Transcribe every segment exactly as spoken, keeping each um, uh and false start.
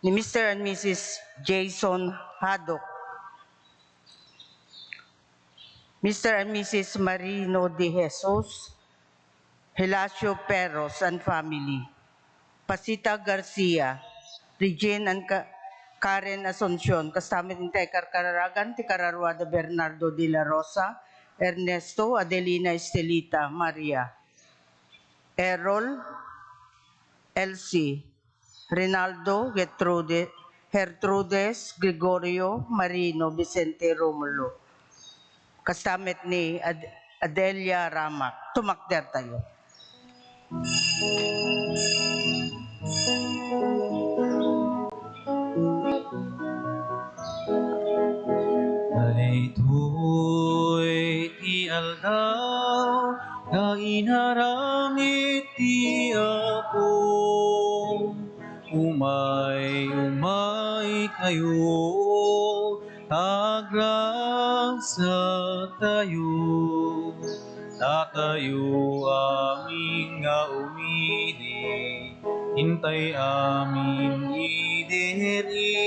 ni Mister and Missus Jason Haddock, Mister and Missus Marino De Jesus, Hilacio Perros and family, Pasita Garcia, Regine and Ka-, Karen Asuncion, kasta met ti karkararagan ti kararuada Bernardo de la Rosa, Ernesto, Adelina Estelita, Maria, Errol, Elsie, Rinaldo, Gertrude, Gertrudes, Gregorio, Marino, Vicente, Romulo. Kasta met ni Ad-, Adelia Ramak. Tumakdertayo. Daytoy ti aldaw nga inaramid ti Apo. Umay, umay kayo, ta agragsaktayo. Datayo amin nga umili, intay amin idi iri.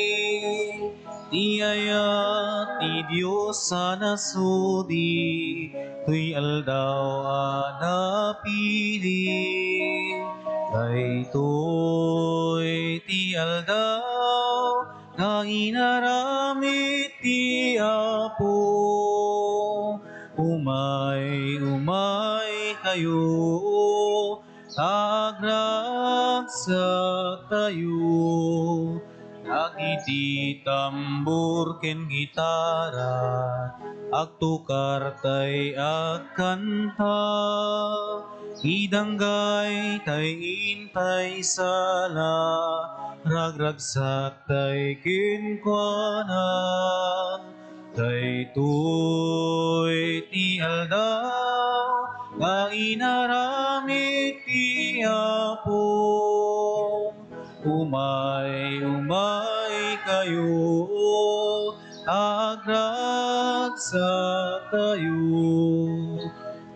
Ti ayat ti Dios a nasudi, toy aldaw a napili. Daytoy ti aldaw nga inaramid ti Apo. Umay, umay kayo, ta agragsaktayo. Dagiti tambor ken gitara, agtukartay agkanta. Idanggaytay intay sala, ragragsaktay kenkuana. Daytoy ti aldaw nga inaramid ti Apo. Umay, umay kayo, ta agragsaktayo.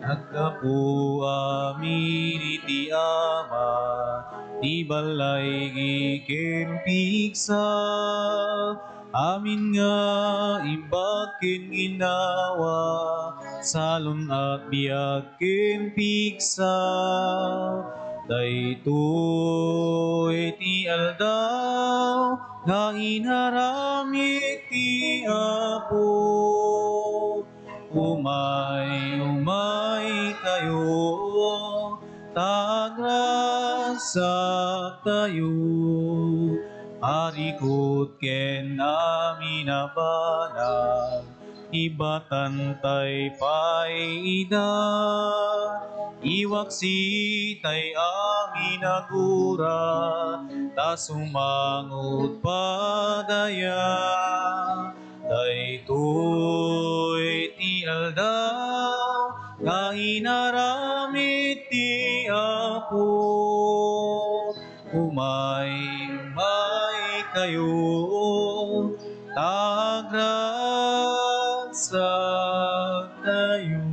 Naggapu amin iti Ama, ti balay ken pigsa. Amin nga imbag ken ginnawa, salun-at, biag ken pigsa. Daytoy ti aldaw nga inaramid ti Apo. Umay, umay kayo, ta agragsaktayo. Parikut ken amin a banag, ibatantay pay ida. Iwaksitay amin a gura, ta sumangot padaya. Daytoy ti aldaw nga inaramid ti Apo. Umay, umay kayo, ta agragsaktayo.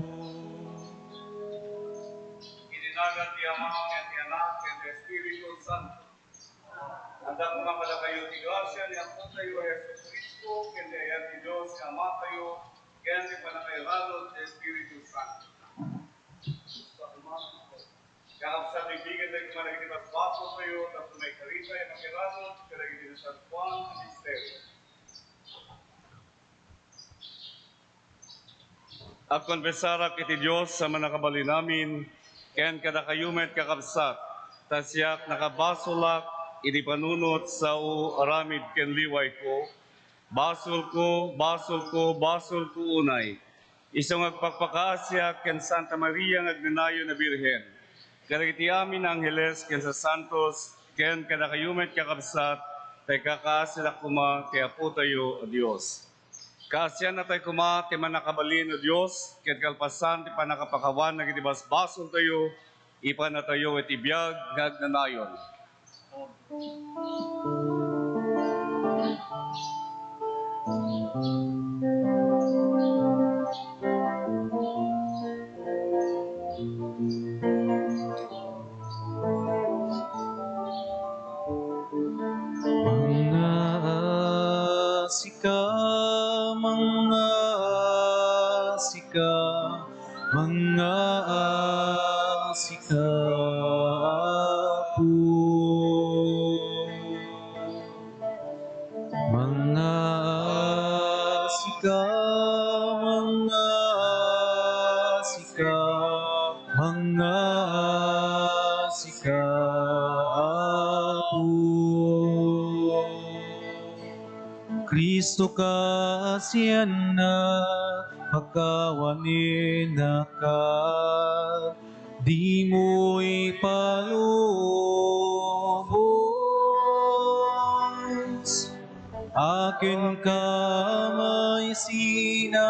Iti nagan ti Ama, ken ti Anak, ken ti Espiritu Santo. Adda koma kadakayo ti grasia ni Apotayo a Jesu-Cristo, ken ti ayat ti Dios nga Amatayo, ken ti pannakairalod ti Espiritu Santo. Kakabsat, ibigentayo koma dagiti basbasoltayo, tapno maikaritay a makiranod kadagiti nasantoan a misterio. Agkonfesarak iti Dios a Mannakabalin-amin, ken kadakayo met, kakabsat, ta siak nakabasolak iti panunot, sao, aramid ken liwayko. Basolko, basolko, basolko unay. Isu nga agpakpakaasiak ken Santa Maria nga agnanayon a Birhen, kadagiti amin a angheles ken sasantos, ken kadakayo met, kakabsat, ta ikakaasidak koma ti Apotayo a Dios. Kaasianna tayo koma ti Mannakabalin a Dios, ket kalpasan ti pannakapakawan dagiti basbasoltayo, ipanatayo iti biag nga agnanayon. sika, mangngaa sika, Apo. Mangngaa sika, mangngaa sika, mangngaa sika, Apo. Kristo, kaasianna, pakawanennaka, dimo ipalubos a kenka maisinaw.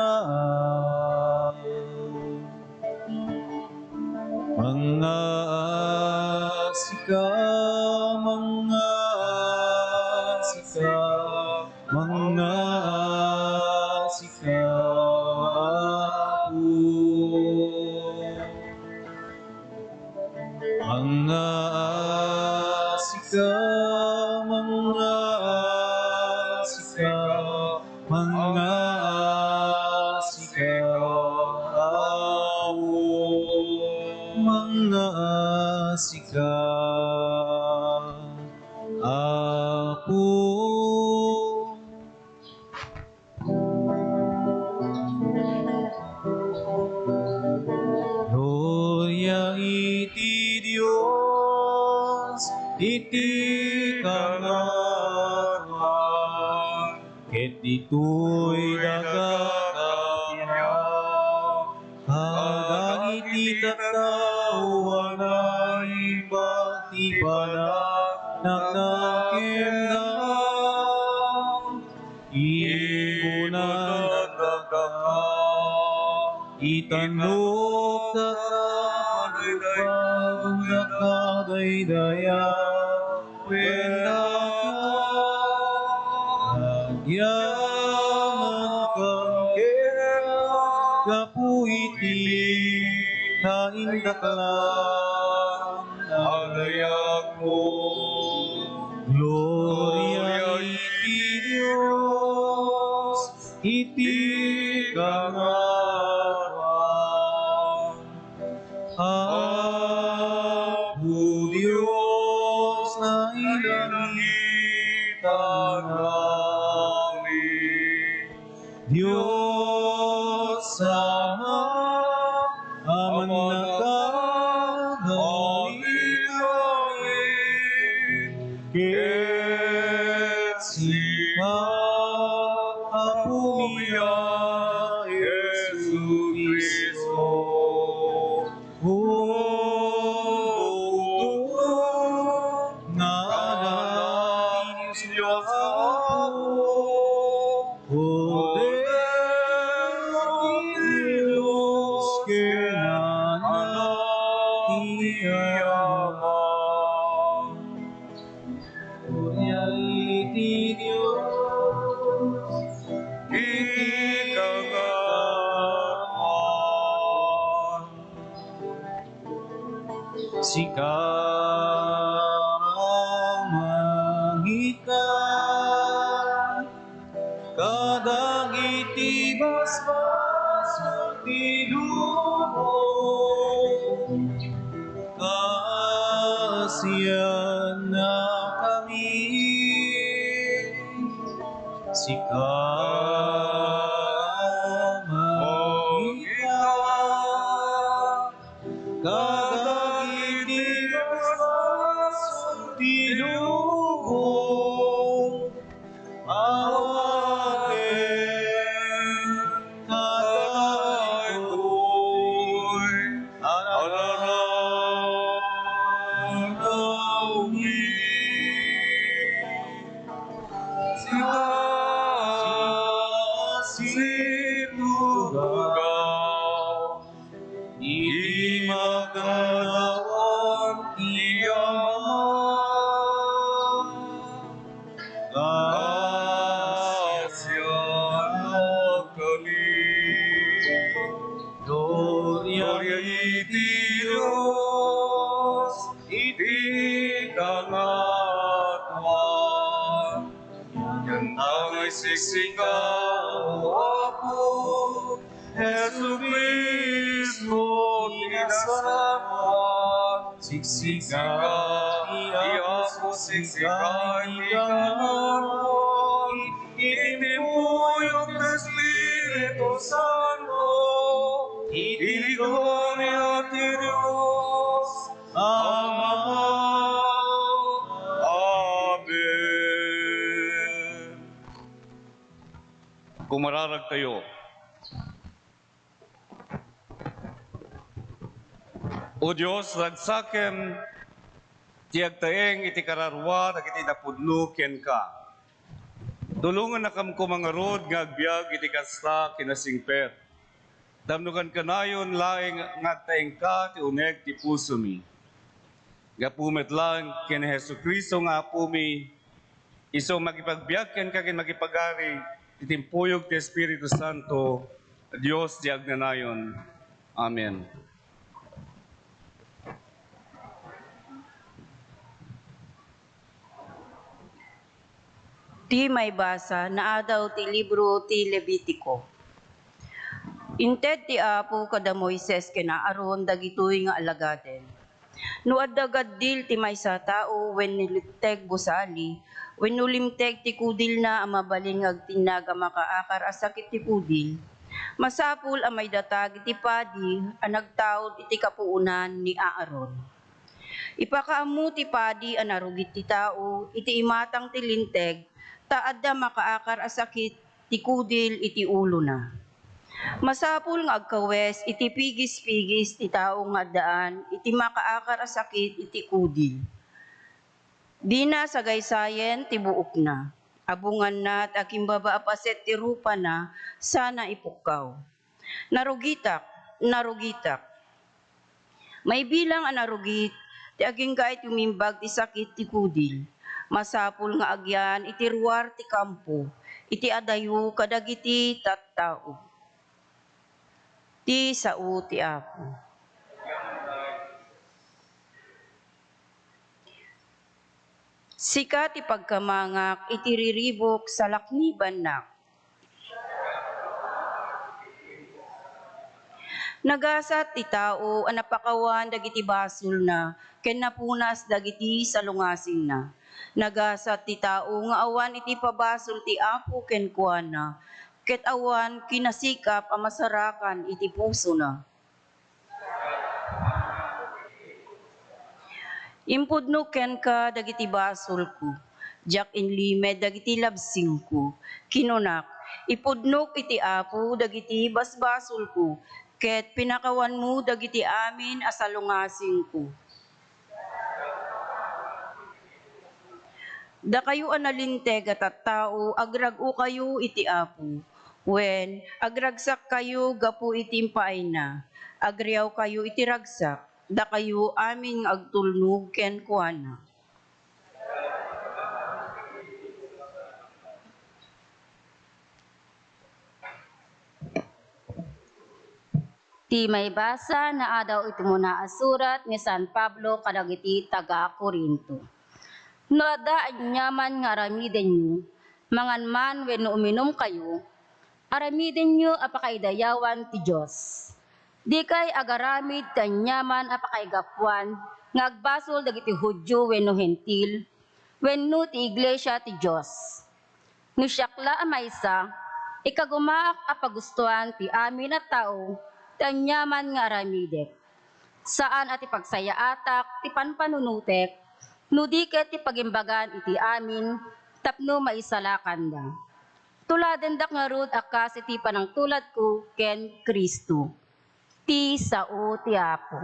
Mangngaa sika, mangngaa sika, mangngaa sika, Apo. Mangngaa sika, mangngaa sika, mangngaa sika, Apo. Mangngaa sika, Apo. Gloria iti Dios iti kangatoan, ket ditoy daga ti apian, kadagiti tattao a naimbag ti panagnakenna. Igunadaka, itannogka, pagpagundaka, daydayaw, wen daka. Agyamankam kenka, gapu iti naindaklan a dayagmo. Gloria iti Dios iti kangatoan. Apo Dios, nailangit a langit. Dios Ama, Aman a nagkakalikawin, ket sika, Apomi a Jesu-Cristo, O bugtong nga Anak ti Dios Apo, Kordero ti Dios ken Anak ti Ama. Gloria iti Dios iti kangatoan. Sika, mangita kadagiti basbasol ti lubong, kaasiannakami. Sika, mangita kadagiti basbasol ti lubong, awaten kadagitoy a nararawmi. Sika, sintugaw iti makannawan ti Ama. Kaasiannakami. Gloria iti Dios iti kangatoan. Ken ta nga isiksikam, O Apo, Jesu-Cristo ti Nazaret, siksika ti Apo, siksika ti Apo, iti timpuyog ti Espiritu Santo, iti gloria ti Dios Ama. Amen. Kumararagtayo. O Dios, ragsakem ti agtaeng iti kararua dagiti napudno kenka. Tulongannakam koma ngarud nga agbiag iti kasta a kinasingpet. Tapno kankanayon laeng nga agtaengka ti uneg ti pusomi. Gapu met laeng ken ni Jesu-Cristo nga Apomi, isu a makipagbiag kenka ken makipagari iti timpuyog ti Espiritu Santo, Dios ti agnanayon. Amen. Ti maibasa, naadaw ti libro ti Levitico. Inted ti Apo kada Moises ken Aaron dagitoy nga alagaden. No adda gaddil ti maysa a tao wenno limteg gusali, wenno limteg ti kudilna a mabalin nga agtinnag a makaakar a sakit ti kudil, masapul a maidatag iti padi a nagtaud iti kapuonan ni Aaron. Ipakaammo ti padi a narugit ti tao iti imatang ti linteg ta adda makaakar a sakit ti kudil iti ulona. Masapul nga agkawes iti pigis-pigis ti tao nga addaan iti makaakar a sakit iti kudil. Dina sagaysayen ti buokna. Abunganna ti akimbaba a paset ti rupana sana ipukkaw. Narugitak, narugitak. Maibilang a narugit ti agingga iti umimbag ti sakit ti kudil. Masapul nga agyan iti ruar ti kampo iti adayo kadagiti tattao. Ti sao ti Apo. Sika ti pagkamangak iti riribuk, salaknibannak. Nagasat ti tao a napakawan dagiti basolna ken napunas dagiti salungasingna. Nagasat ti tao nga awan iti pabasol ti Apo kenkuana, ket awan kinasikap a masarakan iti pusona. Impudno kenka dagiti basolko, diak inlimed dagiti labsingko. Kinunak, ipudnok iti Apo dagiti basbasolko, ket pinakawanmo dagiti amin a salungasingko. Dakayo a nalinteg a tattao, agrag-okayo iti Apo. Wen, agragsakkayo gapu iti impaayna. Agriawkayo iti ragsak, dakayo amin nga agtulnog kenkuana. Ti maibasa, naadaw iti umuna a surat ni San Pablo kadagiti taga-Corinto. No adda aniaman nga aramidenyo, mangan man wenno uminumkayo, aramidenyo a pakaidayawan ti Dios. Dikay agaramid ti aniaman a pakaigapuan nga agbasol dagiti Judio wenno Hentil, wenno ti iglesia ti Dios. No siak la a maysa, ikagumaak a pagustoan ti amin a tao ti aniaman nga aramidek. Saan a ti pagsayaatak ti panpanunotek, no di ket ti pagimbagan iti amin tapno maisalakanda. Tuladendak ngarud a kas iti panangtuladko ken Cristo. Ti sao ti Apo.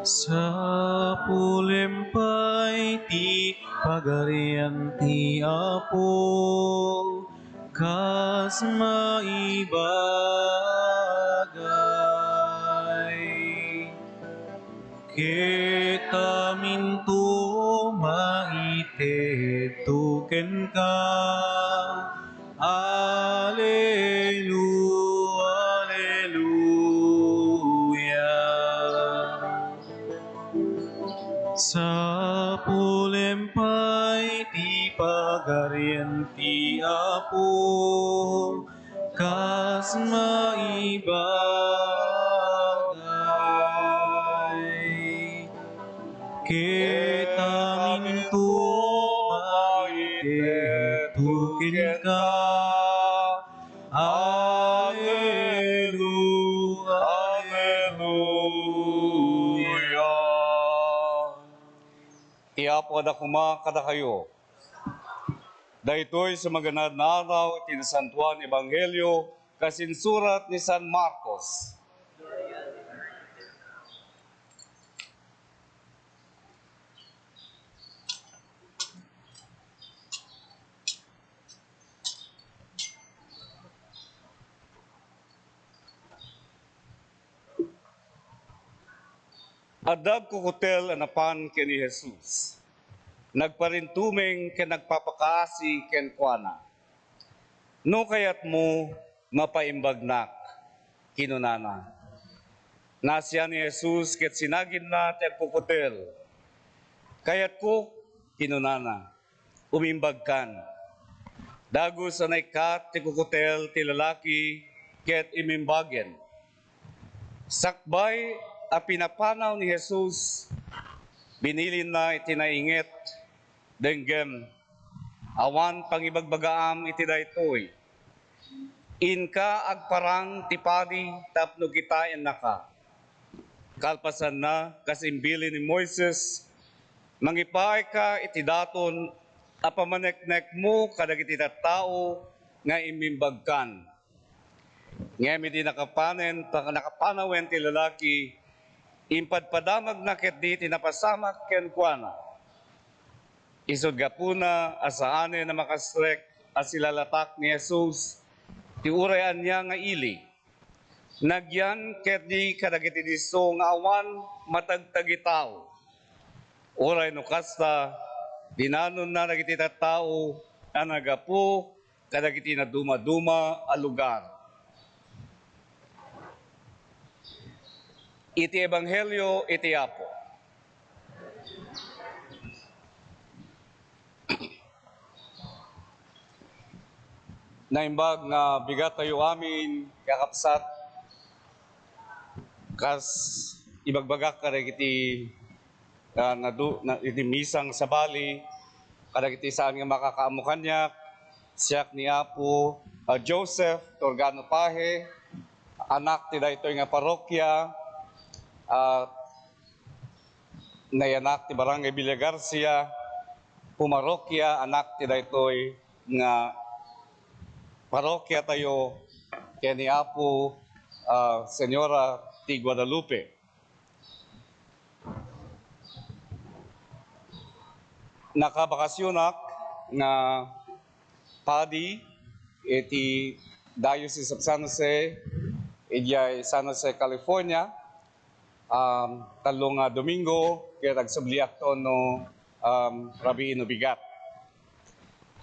Sapulem pay ti Pagarian ti Apo, kas maibagay. Ket aminto maitedto kenka. Alelu-, Aleluya. Sapulem pay ti Pagarian ti Apo, kas maibagay. Ket aminto maitedto kenka. Alelu-, Aleluya. Ti Apo adda koma kadakayo. Daytoy sa maganad nga adaw iti Nasantoan Ebanghelio kas insurat ni San Marcos. Adda agkukutel a napan ken ni Jesus. Nagparintumeng ken nagpapakaasi kenkuana. "No kayatmo, mapaimbagnak," kinunana. Naasian ni Jesus ket sinaginna ti agkukutel. "Kayatko," kinunana. "Umimbagkan." Dagus a naikkat ti kukutel ti lalaki ket imimbagen. Sakbay a pinapanaw ni Jesus, binilinna iti nainget, "Denggem, awan pangibagbagaam iti daytoy. Inka agparang ti padi tapno kitaennaka. Kalpasanna, kas imbilin ni Moises, mangipaayka iti daton a pamaneknekmo kadagiti tattao nga immimbagkan." Ngem idi nakapanen, pa-, nakapanawen ti lalaki, impadpadamagna ketdi ti napasamak kenkuana. Isut' gapuna a saanen a makasrek a silalatak ni Jesus ti uray ania nga ili. Nagyan ketdi kadagiti disso nga awan matagtagitao. Uray no kasta, dinanonna dagiti tattao a naggapu kadagiti nadumaduma a lugar. Iti Ebanghelio iti Apo. Naimbag nga bigat tayo amin, kakabsat, kas ibagbagak kadagiti ah, nadu-, na, iti misang sabali, kadagiti saan nga makakaammo kaniak, siak ni Apo, ah, Joseph Torgano Paje, anak ti daytoy nga parokya, ah, nayanak ti Barangay Villagarcia, pumarokya, anak ti daytoy nga parokya tayo, ken ni Apo, ah, Señora ti Guadalupe. Nakabakasyonak nga padi iti Diocese of San Jose, idiay San Jose, California. Um, tallo nga Domingo, ket agsubliakto no, um, rabii no bigat.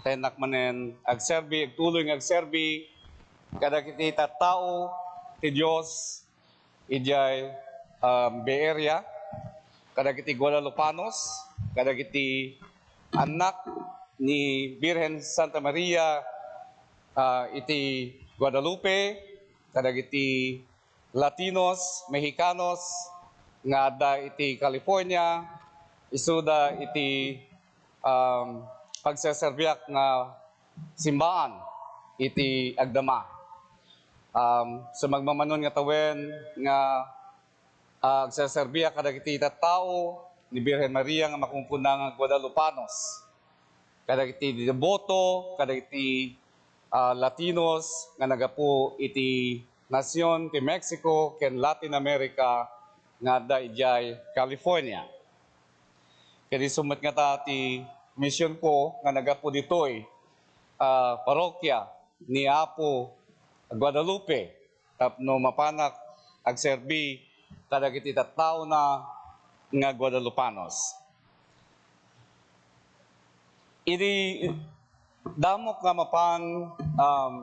Tennak manen agserbi, agtuloy nga agserbi kadagiti tattao ti Dios idiay, um, Bay Area, kadagiti Guadalupanos, kadagiti annak ni Birhen Santa Maria, ah, iti Guadalupe, kadagiti Latinos, Mexicanos nga adda iti California, isuda iti, um, pagseserbiak nga simbaan iti agdama. Um, so, magmamanon nga tawen nga, ah, agserserbiak kadagiti tattao ni Birhen Maria nga makunkuna nga Guadalupanos, kadagiti deboto, kadagiti, ah, Latinos nga naggapu iti nasion ti Mexico ken Latin America nga adda idiay California. Ket isu met ngata ti misionko nga naggapu ditoy, ah, parokya ni Apo Guadalupe tapno mapanak agserbi kadagiti tattaona nga Guadalupanos. Idi damok nga mapan, um,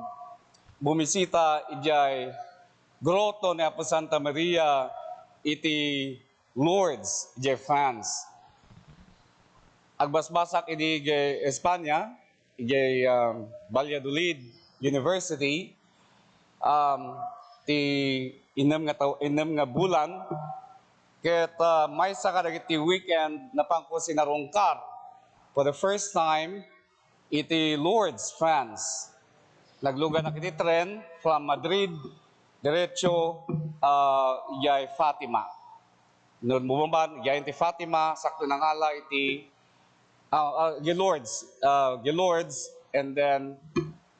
bumisita idiay grotto ni Apo Santa Maria iti Lourdes, idiay France. agbasbasak idi idiay Espanya, idiay, um, Valladolid University, um, ti innem nga taw-, innem nga bulan, ket, uh, maysa kadagiti weekend, napanko sinarungkar for the first time iti Lourdes, France. Nagluganak iti tren from Madrid, diretso, uh, idiay Fatima. No bumaba, idiay ti Fatima, sakto nangala iti, ah, ah, idiay Lourdes, ah, idiay Lourdes, and then,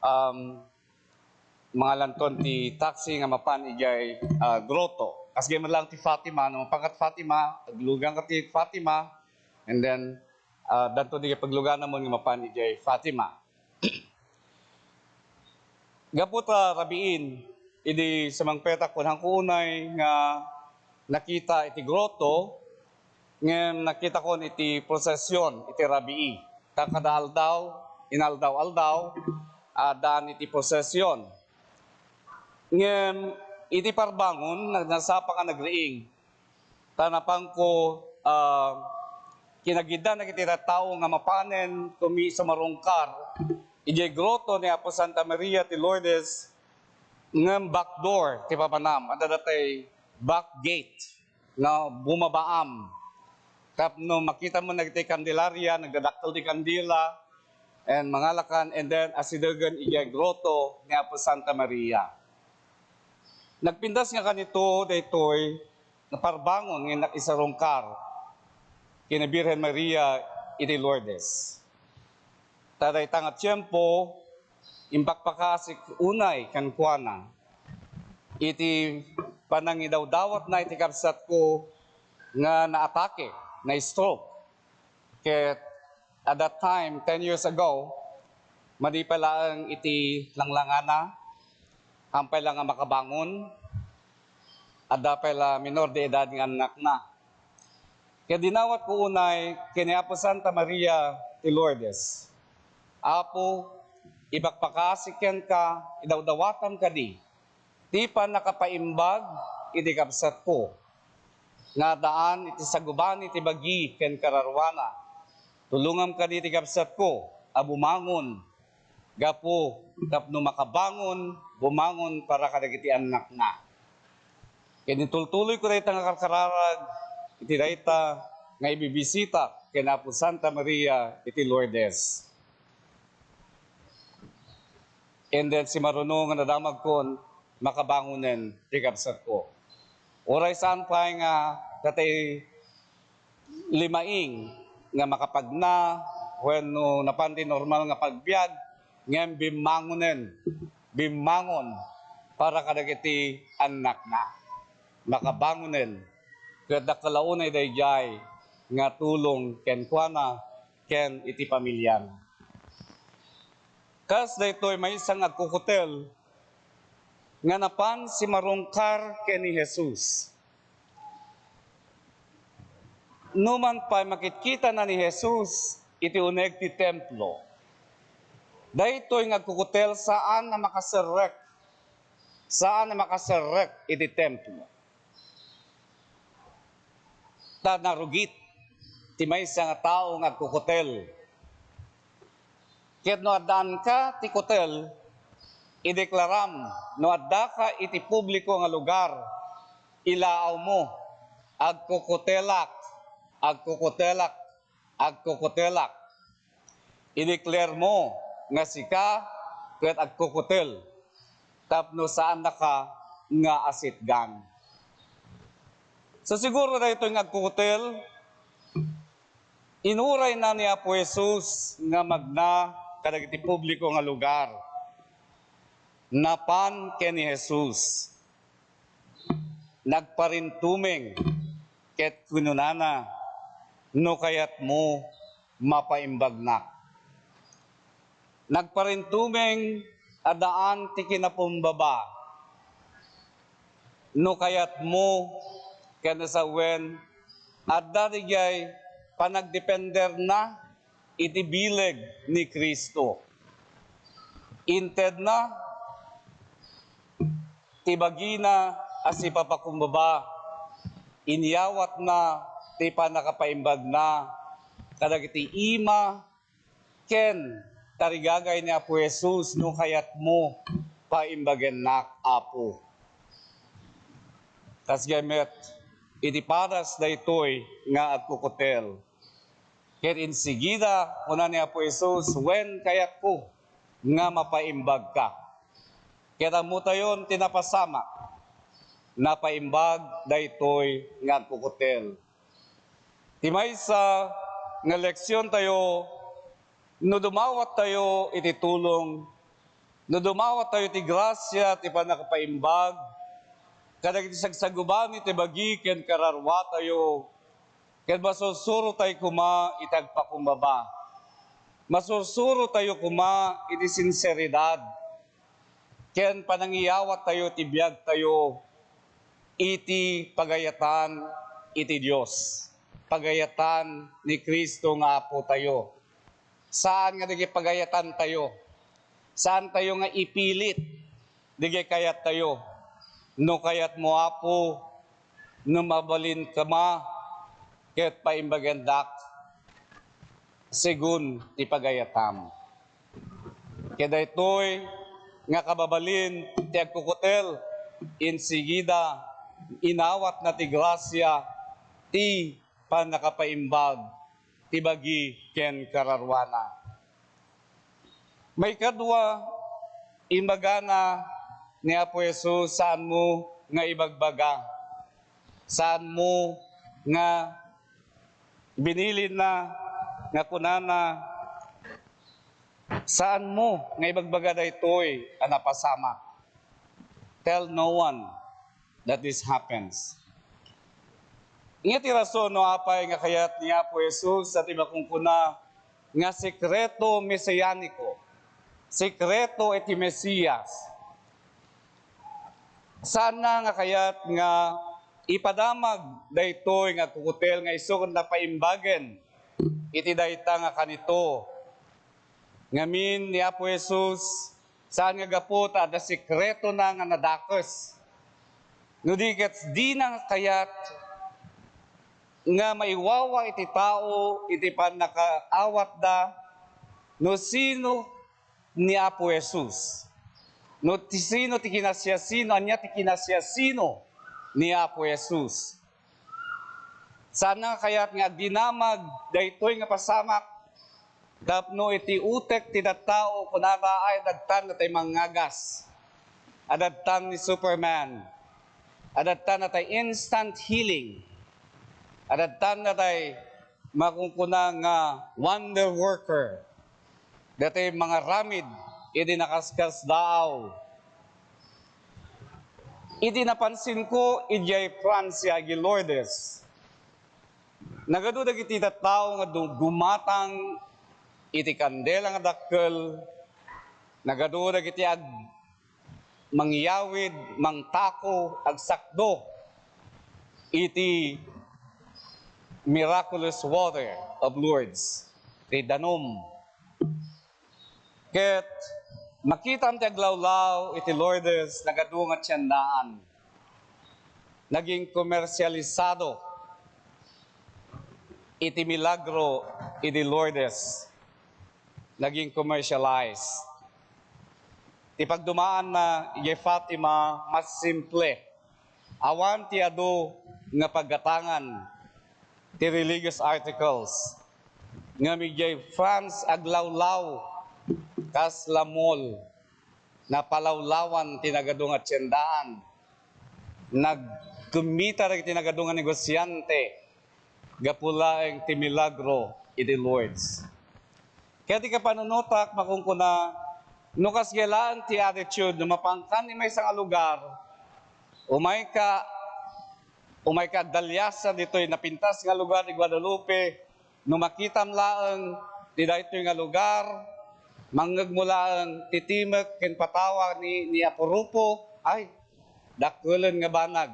um, mangalanton ti taxi nga mapan idiay, ah, grotto. Kasdi met laeng ti Fatima, no mapanka Fatima, agluganka ti Fatima, and then, ah, addanto diay pagluganamon nga mapan idiay Fatima. Gapu ta rabiin, idi sumangpetak, kunanko unay nga nakita iti grotto, ngem nakitakon iti prosesion iti rabii. Ta kada aldaw, inaldaw-aldaw, addaan iti prosesion. Ngem iti parbangon, nag-, nasapa nga nagriing. Ta napanko, ah, kinagiddan dagiti tattao nga mapanen kumi sumarungkar idiay grotto ni Apo Santa Maria ti Lourdes, ngem back door ti papanam, adda datay back gate nga bumabaam. Tapno makitam dagiti Candelaria, nagdadakkel ti kandila, and mangalakan, and then asidegen idiay grotto ni Apo Santa Maria. Nagpintas nga kanito daytoy nga parbangon nga innak isarungkar ken ni Birhen Maria iti Lourdes. Ta dayta nga tiempo, impakpakaasik unay kenkuana iti panangidawdawatna iti kabsatko nga naatake, na-stroke. Ket at that time, ten years ago, madi pay laeng iti langlangana, hampay la nga makabangon, adda pay la minor de edad nga annakna. Ket dinawatko unay ken ni Apo Santa Maria ti Lourdes, "Apo, ipakpakaasik kenka, idawdawatam kadi ti pannakapaimbag iti kabsatko nga addaan iti saguban iti bagi ken kararuana. Tulongam kadi ti kabsatko a bumangon gapu tapno makabangon, bumangon para kadagiti annakna." Ket intultuloyko dayta nga karkararag iti dayta nga ibibisita ken Apo Santa Maria iti Lourdes. And then, simaruno nga nadamagkon, makabangonen ti kabsatko. Uray saan pay nga datay limaing nga makapagna wenno napan ti normal nga pagbiag, ngem bimmangonen, bimmangon para kadagiti annakna. Makabangonen, ket dakkel a unay daydiay nga tulong kenkuana ken iti pamiliana. Kas daytoy maysa nga agkukutel nga napan simarungkar ken ni Jesus. Numan pay makitkitana ni Jesus iti uneg ti templo, daytoy nga agkukutel saan a makaserrek, saan a makaserrek iti templo. Ta narugit ti maysa nga tao nga agkukutel. Ket no addaanka ti kutel, ideklaram, no addaka iti publiko nga lugar, ilaawmo, "Agkukutelak, agkukutelak, agkukutelak." I-declare mo nga sika ket agkukutel tapno saannaka nga asitgan. So, siguro daytoy nga agkukutel, inurayna ni Apo Jesus nga magna kadagiti publiko nga lugar. Napan ken ni Jesus. Nagparintumeng ket kinunana, "No kayatmo, mapaimbagnak." Nagparintumeng a daan ti kinapumbaba. "No kayatmo," ken sawen, adda diay panagdependerna iti bileg ni Cristo. Intedna ti bagina a sipapakumbaba, inyawatna ti pannakapaimbagna, kadagiti ima ken tarigagay ni Apo Jesus, "No kayatmo, paimbagennak, Apo." Kasdiay met, iti padas daytoy nga agkukutel. Ket insigida, kuna ni Apo Jesus, "Wen kayatko nga mapaimbagka?" Ket ammotayon ti napasamak, napaimbag daytoy nga agkukutel. Ti maysa nga leksiontayo, no dumawattayo iti tulong, no dumawattayo ti grasia ti pannakapaimbag kadagiti sagsagubani ti bagi ken kararwatayo, ket masursurotayo koma iti agpakumbaba. Masursurotayo koma iti sinseridad ken panangiyawattayo ti biagtayo iti pagayatan iti Dios, pagayatan ni Cristo nga Apotayo. Saan nga dagiti pagayatantayo. Saantayo nga ipilit dagiti kayattayo. "No kayatmo, Apo, no mabalin koma, ket paimbagendak segun ti pagayatam." Ket daytoy nga kababalin ti agkukutel, insigida, inawatna ti grasia ti pannakapaimbag ti bagi ken kararwana. Maikadua, imbagana ni Apo Jesus, saanmo nga ibagbaga. Saanmo nga binilinna nga kunana, saanmo nga ibagbaga daytoy a napasamak. Tell no one that this happens. Nga ti rason no apay nga kayat ni Apo Jesus a ti makunkuna nga sekreto mesianiko, sekreto iti Mesias. Saanna nga kayat nga ipadamag daytoy nga agkukutel nga isu ket napaimbagen iti dayta nga kanito. Ngamin ni Apo Jesus, saan nga gapu ta adda sekretona nga nadakes. No di ket dina nga kayat nga maiwawa iti tao iti pannakaawatda no sino ni Apo Jesus. No ti sino ti kinasiasino, ania ti kinasiasino ni Apo Jesus. Saanna nga kayat nga agdinamag daytoy nga pasamak tapno iti utek ti tattao, kunana, "Ay, adadtan natay mangngagas. Adadtan ni Superman. Adadtan natay instant healing. Adadtan natay makunkuna nga wonder worker." Daytoy mangaramid idi nakaskasdaaw. Idi napansinko idiay Francia, idiay Lourdes, nagadu dagiti tattao nga du-, gumatang iti kandela nga dakkel, nagadu dagiti ag-, mangyawid, mangtako, agsakdo iti miraculous water of Lourdes, ti danum. Ket makitam ti aglawlaw iti Lourdes, nagadu nga tiendaan. Naging komersialisado iti milagro idi Lourdes. Naging commercialized. Ti pagdumaanna idiay Fatima, mas simple. Awan ti adu nga paggatangan ti religious articles. Ngem idiay France, aglawlaw kas la mall. Napalawlawan ti nagadu nga tiendaan. Nagkummita dagiti nagadu nga negosiante gapu laeng ti milagro idi Lourdes. Ket ti kapanunotak, makunkuna, no kasdiay laeng ti attitude, no mapanka iti maysa nga lugar, umayka, umayka agdaliasa ditoy napintas nga lugar ni Guadalupe, no makitam laeng ti daytoy nga lugar, mangngegmo laeng ti timek ken patawa ni, ni Apo Rufo, ay, dakkelen nga banag.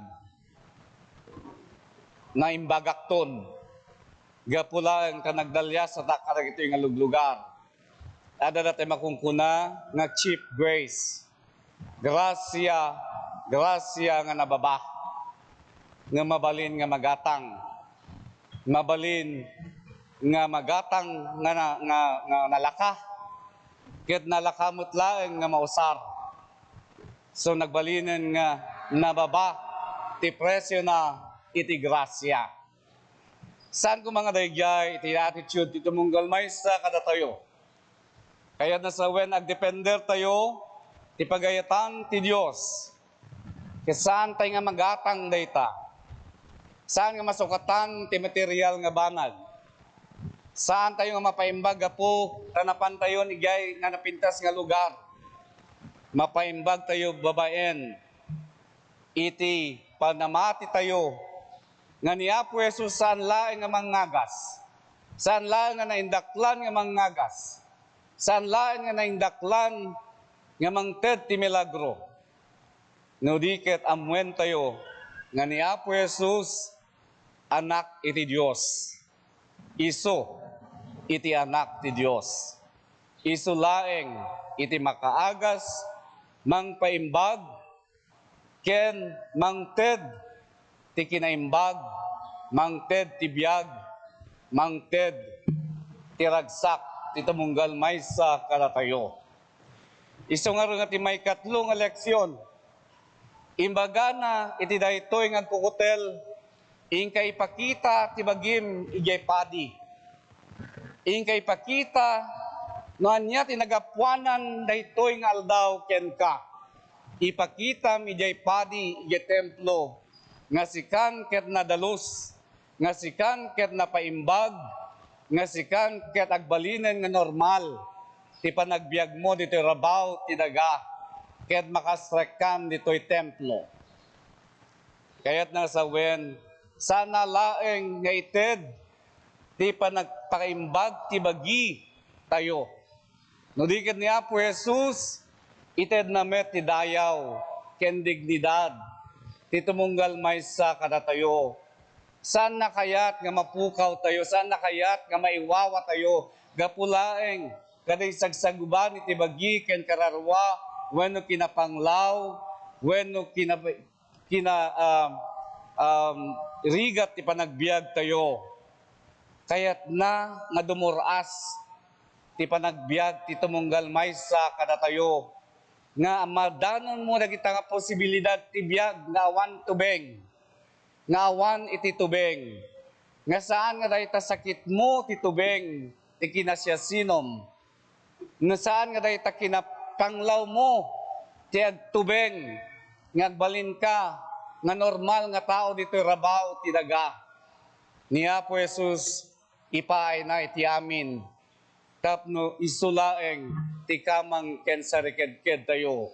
Naimbagakton. Gapu laeng ta nagdaliasatak kadagitoy nga luglugar. Adda daytoy makunkuna nga cheap grace. Grasia, grasia nga nababa. Nga mabalin nga magatang. Mabalin nga magatang nga na-, nga, nga nalaka, ket nalaka met laeng nga mausar. So, nagbalinen nga nababa ti presiona iti grasia. Saan koma nga daydiay iti attitude ti tumunggal maysa kadatayo? Kayatna sawen, agdependertayo ti pagayatan ti Dios. Ket saantayo nga magatang dayta. Saan nga masukatan ti material nga banag. Saantayo nga mapaimbag gapu ta napantayon idiay nga napintas nga lugar. Mapaimbagtayo babaen iti panamatitayo nga ni Apo Jesus saan laeng nga mangngagas. Saan laeng nga naindaklan nga mangngagas. Saan laeng nga naindaklan nga mangted ti milagro. No di ket ammoentayo nga ni Apo Jesus, Anak iti Dios. Isu iti Anak ti Dios. Isu laeng iti makaagas, mangpaimbag, ken mangted ti kinaimbag, mangted ti biag, mangted ti ragsak ti tumunggal maysa kadatayo. Isu ngarud nga ti maikatlo nga leksion, imbagana iti daytoy nga agkukutel, inka ipakita ti bagim idiay padi. Inka ipakita no ania ti nagapuanan daytoy nga aldaw kenka. Ipakitam idiay padi idiay templo nga sikan ket nadalus, nga sikan ket napaimbag, nga sikan ket agbalinen nga normal ti panagbiagmo ditoy rabaw ti daga ket makasrekkan ditoy templo. Kayatna sawen, saan laeng nga ited ti panagpakaimbag ti bagitayo. No di ket ni Apo Jesus, itedna met ti dayaw ken dignidad ti tumunggal maysa kadatayo. Saanna kayat nga mapukawtayo, saanna kayat nga maiwawatayo gapu laeng kada isagsaguban iti bagi ken kararua wenno kinapanglaw wenno kina-, kina-, um, um, rigat ti panagbiagtayo. Kayatna nga dumur-as ti panagbiag ti tumunggal maysa kadatayo nga madanonmo dagita nga posibilidad ti biag nga awan tubeng, nga awan iti tubeng, nga saan nga dayta sakitmo ti tubeng ti kinasiasinom, nga saan nga dayta kinapanglawmo ti agtubeng nga agbalinka nga normal nga tao ditoy rabaw ti daga. Ni Apo Jesus, ipaayna iti amin tapno isu laeng ti kamang ken sarikedkedtayo.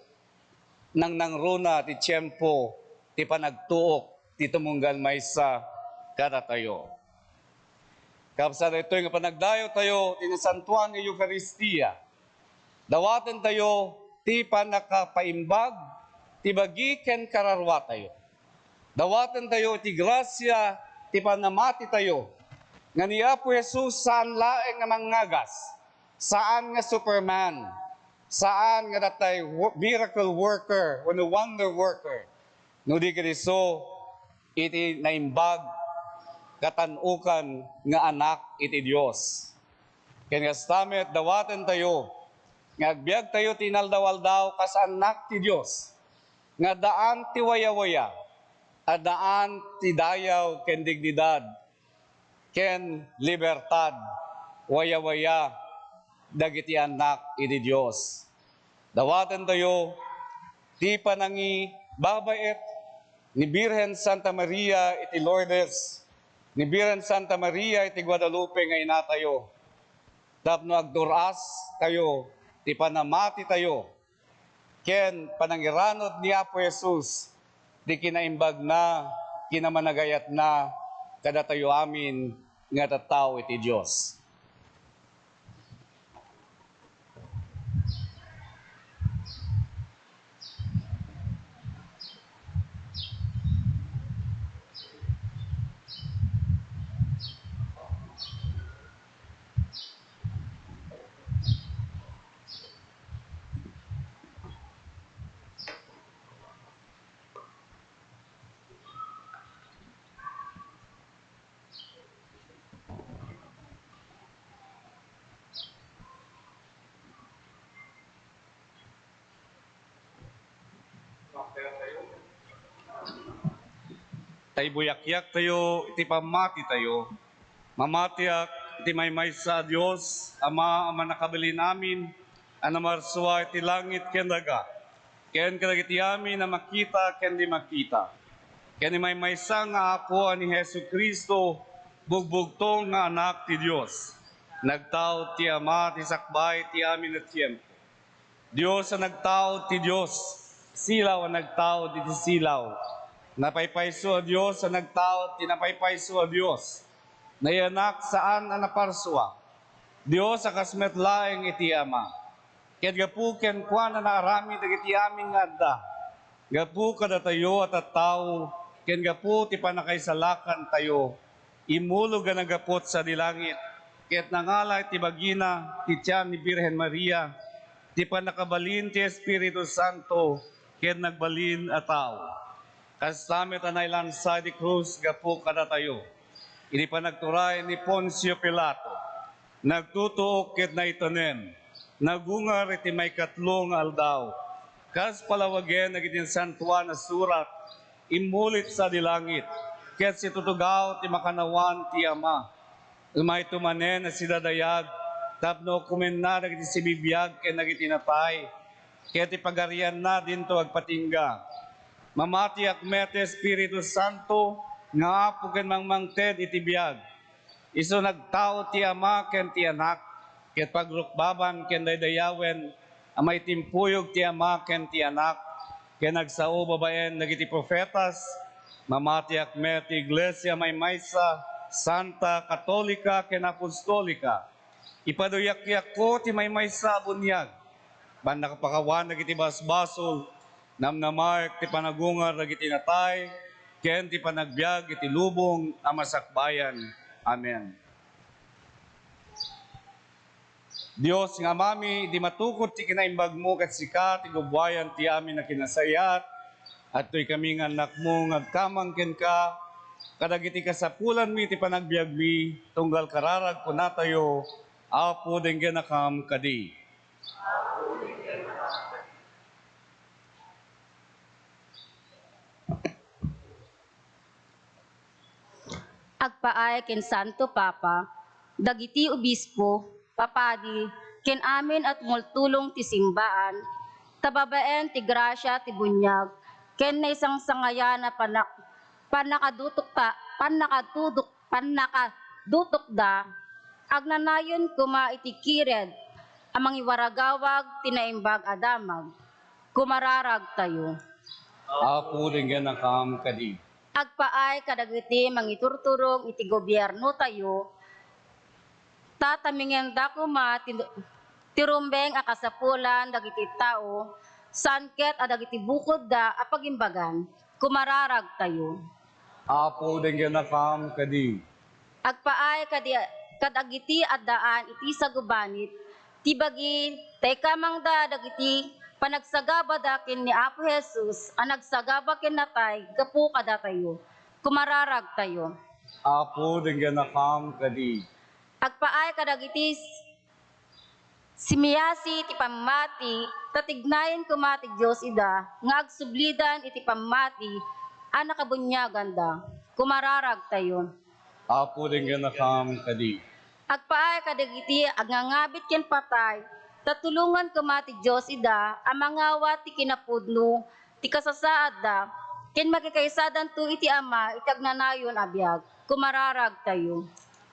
Nangnangruna ti tiempo ti panagtuok ti tumunggal maysa kadatayo. Kabsat daytoy nga panagdayawtayo ti Nasantoan nga Eukaristia, dawatentayo ti pannakapaimbag ti bagi ken kararuatayo. Dawatentayo ti grasia ti pannamatitayo nga ni Apo Jesus saan laeng nga mangngagas, saan nga Superman, saan nga datay wo-, miracle worker wenno wonder worker. No di ket isu, iti naimbag katan-okan nga Anak iti Dios. Ken kasta met, dawatentayo nga agbiagtayo ti inaldaw-aldaw kas annak ti Dios, nga addaan ti wayawaya, addaan ti dayaw ken dignidad, ken libertad, wayawaya dagiti annak iti Dios. Dawatentayo ti panangibabaet ni Birhen Santa Maria iti Lourdes, ni Birhen Santa Maria iti Guadalupe nga inatayo, tapno agdur-astayo ti pannamatitayo ken panangiranud ni Apo Jesus ti kinaimbagna, kinamanagayatna kadatayo amin nga tattao iti Dios. Tay buyakyak tayo iti pammati tayo. Mamatiak iti maymaysa a Dios, Ama a mannakabalin amin, a namarsua iti langit ken daga, ken kadagiti amin a makita ken di makita, ken ni maymaysa nga Apo a ni Jesu-Cristo, bugbugtong nga Anak ti Dios. Nagtaud ti Ama ti sakbay ti amin a tiempo. Dios a nagtaud ti Dios, silaw a nagtaud iti silaw, napaypayso a Dios a nagtaud ti napaypayso a Dios, nayanak saan a naparsua, Dios a kas met laeng iti Ama. Ket gapu kenkuana naaramid dagiti amin nga adda. Gapu kadatayo a tattao, ken gapu ti pannakaisalakantayo, immulog a naggapu sadi langit, ket nangala iti bagina ti tian ni Birhen Maria, ti pannakabalin ti Espiritu Santo, ket nagbalin a tao. Kasta met a nailansa iti krus gapu kadatayo. Iti panagturay ni Poncio Pilato, nagtutuok ket naitanem, nagungar iti maikatlo nga aldaw. Kas palawagen dagiti Nasantoan a Surat, immulit sadi langit, ket situtugaw ti makannawan ti Ama. Umayto manen a sidadayag tapno ukomenna dagiti sibibiag ken dagiti natay, ket ti pagarianna dinto agpatingga. Mamatiak met ti Espiritu Santo nga Apo ken mangmangted iti biag. Isu nagtaud ti Ama ken ti Anak, ket pagrukbaban ken daydayawen a maitimpuyog ti Ama ken ti Anak, ken agsao babaen dagiti profetas. Mamatiak met ti Iglesia a maymaysa, santa, katolika, ken apostolika. Ipaduyakyakko ti maymaysa a buniag, pannakapakawan dagiti basbasol, namnamaek ti panagungar dagiti natay, ken ti panagbiag iti lubong a masakbayan. Amen. Dios nga Amami, idi matukod ti kinaimbagmo ket sika ti gubuayan ti amin a kinasayat, adtoy kami nga annakmo nga agkamang kenka kadagiti kasapulanmi ti panagbiagmi, tunggal kararag kunatayo, Apo, denggennakam kadi. Agpaay ken Santo Papa, dagiti obispo, papadi, ken amin a tumultulong ti simbaan, ta babaen ti grasia ti buniag ken naisangsangayan a pannak-, pannakadutokta-, pannakadudok-, pannakadutokda, agnanayon koma iti kired a mangiwaragawag ti naimbag a damag. Kumararagtayo. Apo, denggennakam kadi. Agpaay kadagiti mangiturturong iti gobiernotayo, ta tamingenda koma ti, ti rumbeng a kasapulan dagiti tao, saan ket a dagiti bukodda a pagimbagan. Kumararagtayo. Apo, denggennakam kadi. Agpaay kadi, kadagiti addaan iti sagubanit ti bagi, ta ikamangda dagiti panagsagabada ken ni Apo Jesus a nagsagaba ken natay gapu kadatayo. Kumararagtayo. Apo, denggennakam kadi. Agpaay kadagiti simiasi ti pammati, ta tignayen koma ti Dios ida nga agsublidan iti pammati a nakabuniaganda. Kumararagtayo. Apo, denggennakam kadi. Agpaay kadagiti agngangabit ken patay, ta tulongan koma ti Dios ida a mangawat ti kinapudno ti kasasaadda, ken makikaisadanto iti Ama iti agnanayon a biag. Kumararagtayo.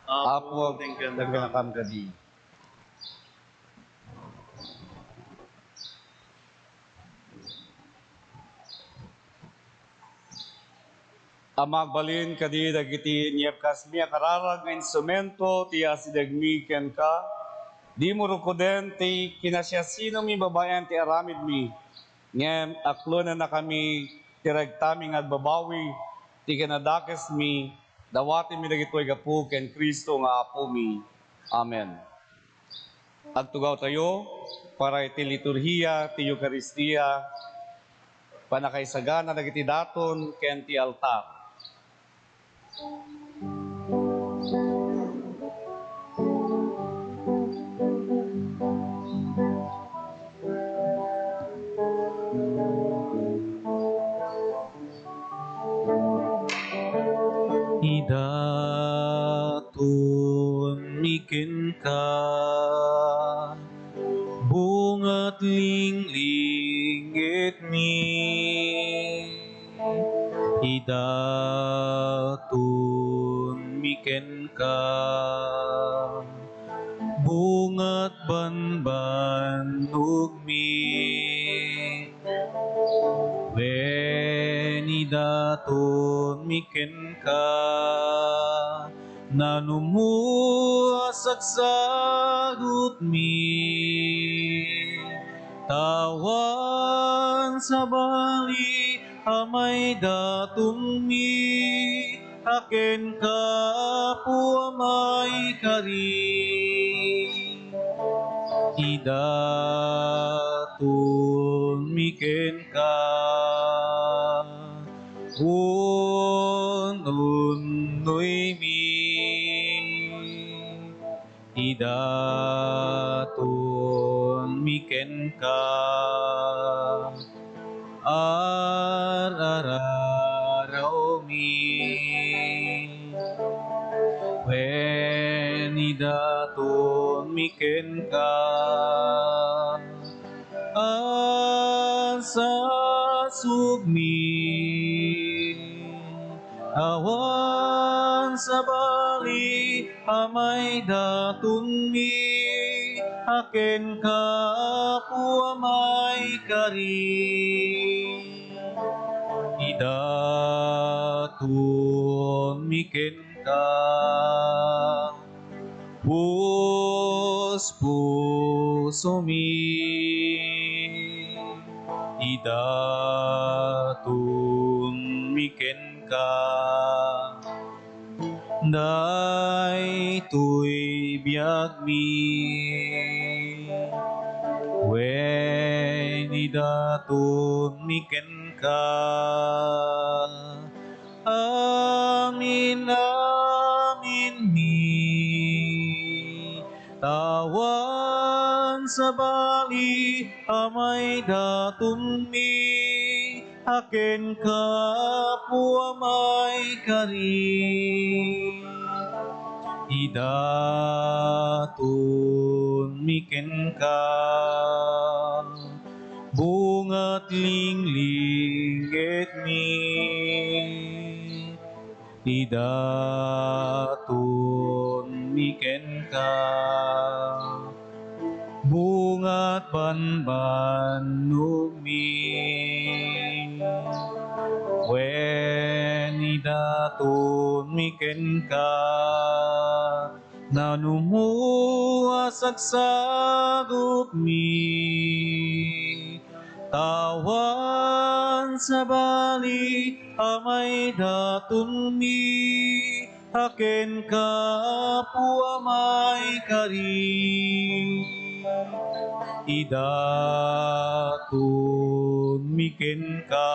Apo, denggennakam kadi. Ama, agbalin kadi dagiti inyebkasmi a kararag nga instrumento ti asidegmi kenka. Dimo rukoden ti kinasiasinomi babaen ti aramidmi, ngem aklonennakami ti regtami nga agbabawi ti kinadakesmi. Dawatenmi dagitoy gapu ken Cristo nga Apomi. Amen. Agtugawtayo para iti liturhia ti Eukaristia, pannakaisagana dagiti daton ken ti altar. kenka, bungat linglingitmi, idatonmi kenka, bungat banbanogmi, wen idatonmi kenka, nanumo a sagsagutmi, ta awan sabali a maidatonmi a kenka, Apo a maikari. Idatonmi kenka, un-unnoymi, idatonmi kenka, ar-ararawmi, wen idatonmi kenka, ansasubmi, awan sabali a maidatonmi a kenka, Apo a maikari. Idatonmi kenka, puspusomi, idatonmi kenka, daytoy biagmi, wen idatonmi kenka, amin-aminmi, ta awan sabali a maidatonmi a kenka, Apo a maikari. Idatonmi kenka, bungat linglingitmi, idatonmi kenka, bungat banbanogmi, wen idatonmi kenka, nanumo a sagsagutmi, ta awan sabali a maidatonmi a kenka, Apo a maikari. Idatonmi kenka,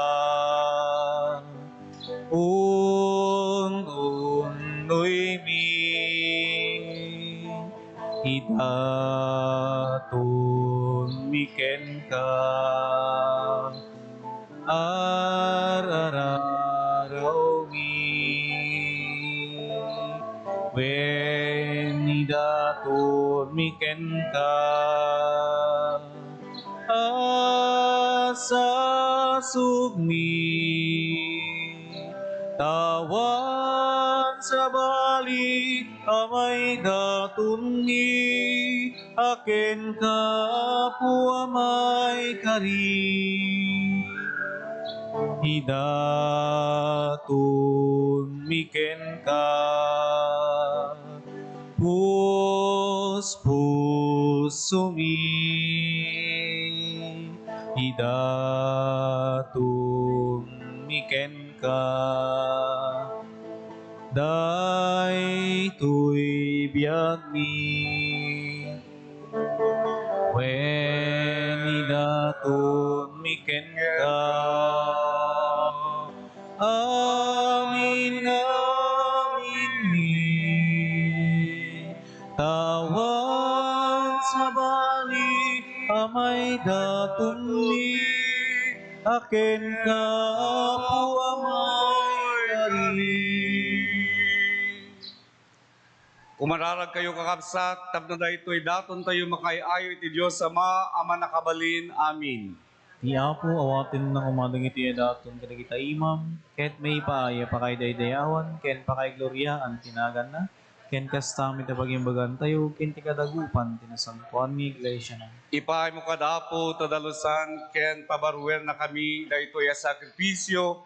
un-unnoymi, idatonmi kenka, ar-ararawmi, wen idatonmi kenka, ansasubmi, ta awan sabali a maidatonmi a kenka, Apo a maikari. Idatonmi kenka, puspusomi, idatonmi kenka, daytoy biagmi, wen idatonmi kenka, amin-aminmi, ta awan sabali a maidatonmi a kenka, Apo a maikari. Umararagkayo, kakabsat, tapno daytoy datontayo makaay-ayo iti Dios Ama a Mannakabalin. Amin. Ti Apo, awatenna koma dagiti daton kadagita imam, ket maipaay a pakaidaydayawan ken pakaigloriaan ti naganna, ken kasta met a pagimbagantayo ken ti kadagupan ti nasantoan nga iglesiana. Ipaaymo kad Apo ta dalusan ken pabarruennakami daytoy a sakrifisio,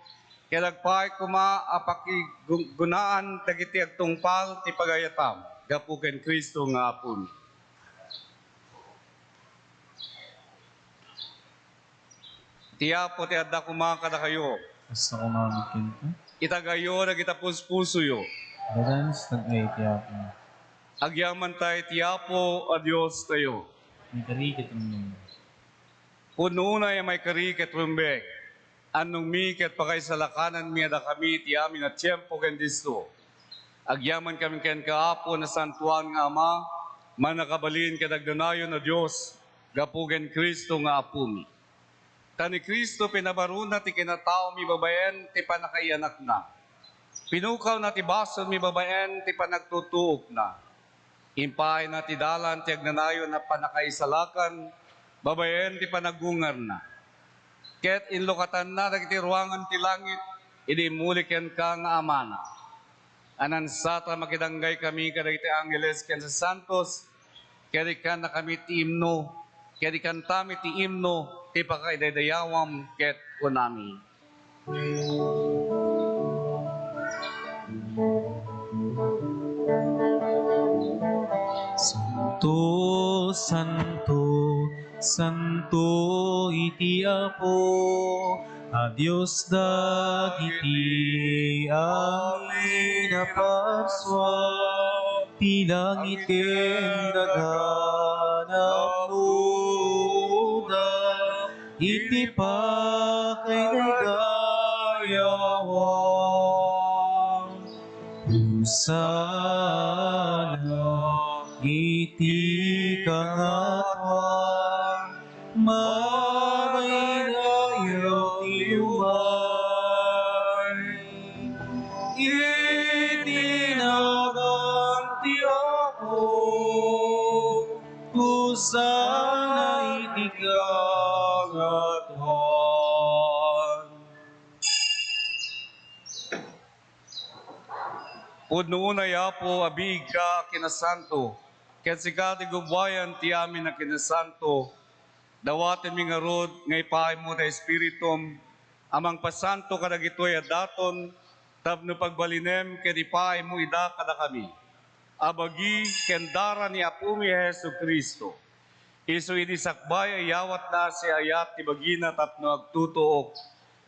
ket agpaay koma a pakigunaan dagiti agtungpal ti pagayatam gapu ken Cristo nga Apomi. Ti Apo ti adda koma kadakayo. Kasta koma met kenka. Itagayo dagita puspusoyo. Dadan sa tag-ay ti Apo. Agyamanta iti Apo a Diostayo. Maikari ket rumbeng. Pudno unay a maikari ket rumbeng. Annongmi ket pakaisalakananmi a dakami ti amin a tiempo ken disso. Agyamankami kenka, Apo, nasantoan nga Ama, Mannakabalin ket Agnanayon a Dios, gapu ken Cristo nga Apomi. Ta ni Cristo pinabaruna ti kinataomi babaen ti pannakaiyanakna. Pinukawna ti basolmi babaen ti panagtutuokna. Impaayna ti dalan ti agnanayon a pannakaisalakan babaen ti panaggungarna. Ket inlukatanna dagiti ruangan ti langit idi immuli kenka nga Amana. Anansat a makidanggaymi kadagiti angheles ken santos, ket ikkannakami ti imno, ket ikkantami ti imno ti pakaidaydayawam ket kunami. Santo, santo, santo iti Apo a Dios dagiti amin a parsua, ti langit ken daga napnoda iti pakaidaydayawam. Hosanna iti kangatoan, madaydayaw ti umay iti nagan ti Apo. Hosanna iti kangatoan. Pudno unay, Apo, a biigka a kinasanto, ket sika ti gubbuayan ti amin a kinasanto. Dawatenmi ngarud nga ipaaymo ti Espiritum a mangpasanto kadagitoy a daton tapno pagbalinem ket ipaaymo ida kadakami a bagi ken dara ni Apomi a Jesu-Cristo. Isu idi sakbay a iyawatna, siayat ti bagina tapno agtutuok,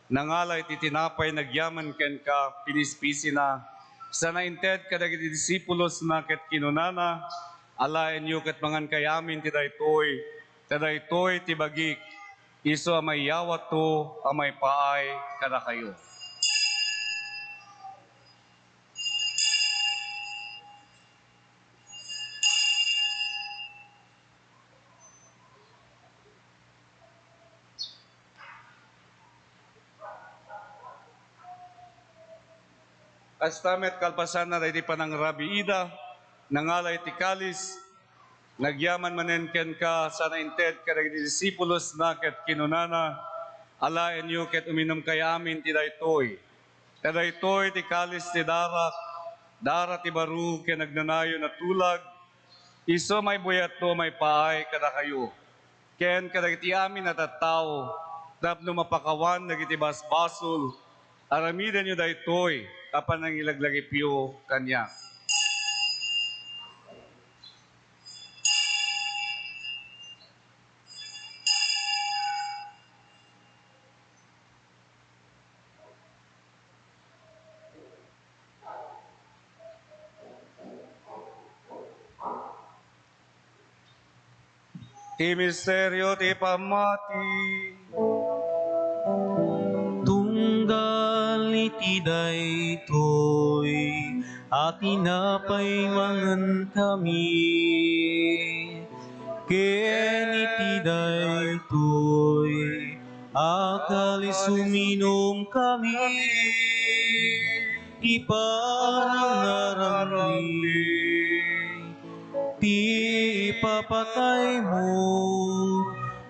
nangala iti tinapay, nagyaman kenka, pinispisina, sana inted kadagiti disipulosna ket kinunana, "Alaenyo ket mangankay amin ti daytoy, ta daytoy ti bagik, isu a maiyawatko a maipaay kadakayo." Kasta met, kalpasanna daydi panangrabiida, nangala iti kalis, nagyaman manen kenka, sana inted kadagiti disipulosna ket kinunana, "Alaenyo ket uminumkay amin ti daytoy. Ta daytoy ti kalis ti darak, dara ti baro ken agnanayon a tulag, isu a maibuyatko a maipaay kadakayo ken kadagiti amin a tattao tapno mapakawan dagiti basbasol. Aramidenyo daytoy a panangilaglagipyo kaniak." Ti misterio ti pammati. Tunggal iti daytoy a tinapay mangankami, ken iti daytoy a kalis uminumkami, ti panangaramid ipapataymo,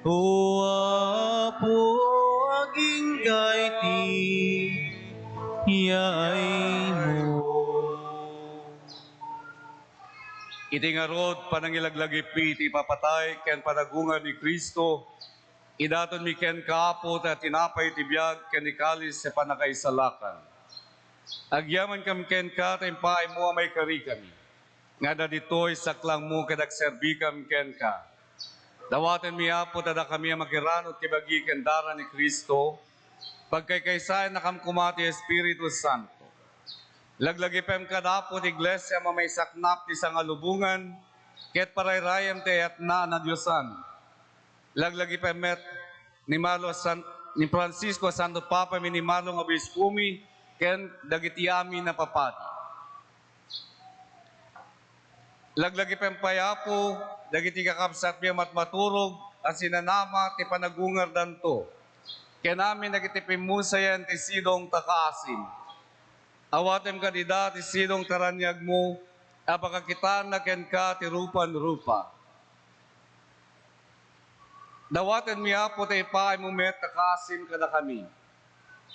O Apo, agingga iti yaaymo. Iti ngarud, panangilaglagipmi iti ipapatay ken panagungar ni Cristo, idatonmi kenka, Apo, ti tinapay ti biag ken ti kalis ti pannakaisalakan. Agyamankami kenka ta impaaymo a maikarikami. Nga adda ditoy saklangmo ket agserbikam kenka. Dawatenmi, Apo, ta dakami a makiranud ti bagi ken dara ni Cristo, pagkaykaysayannakam koma ti Espiritu Santo. Laglagipem kad Apo ti iglesia a mamaisaknap ti sangalubongan ket parayrayem ti ayatna a nadiosan. Laglagipem met ni Marlo a San-, ni Francisco a Santo Papa, ni Marlo nga Obispomi, ken dagiti amin a papadi. Laglagipem pay, Apo, dagiti kakabsatmi a matmaturog a sinanama ti panagungardanto, ken amin dagiti pimmusayan ti sidong ta kaasim. Awatem kad ida ti sidong ta raniagmo a pakakitaenna kenka ti rupan-rupa. Dawatenmi, Apo, ta ipaaymo met a kaasim kadakami.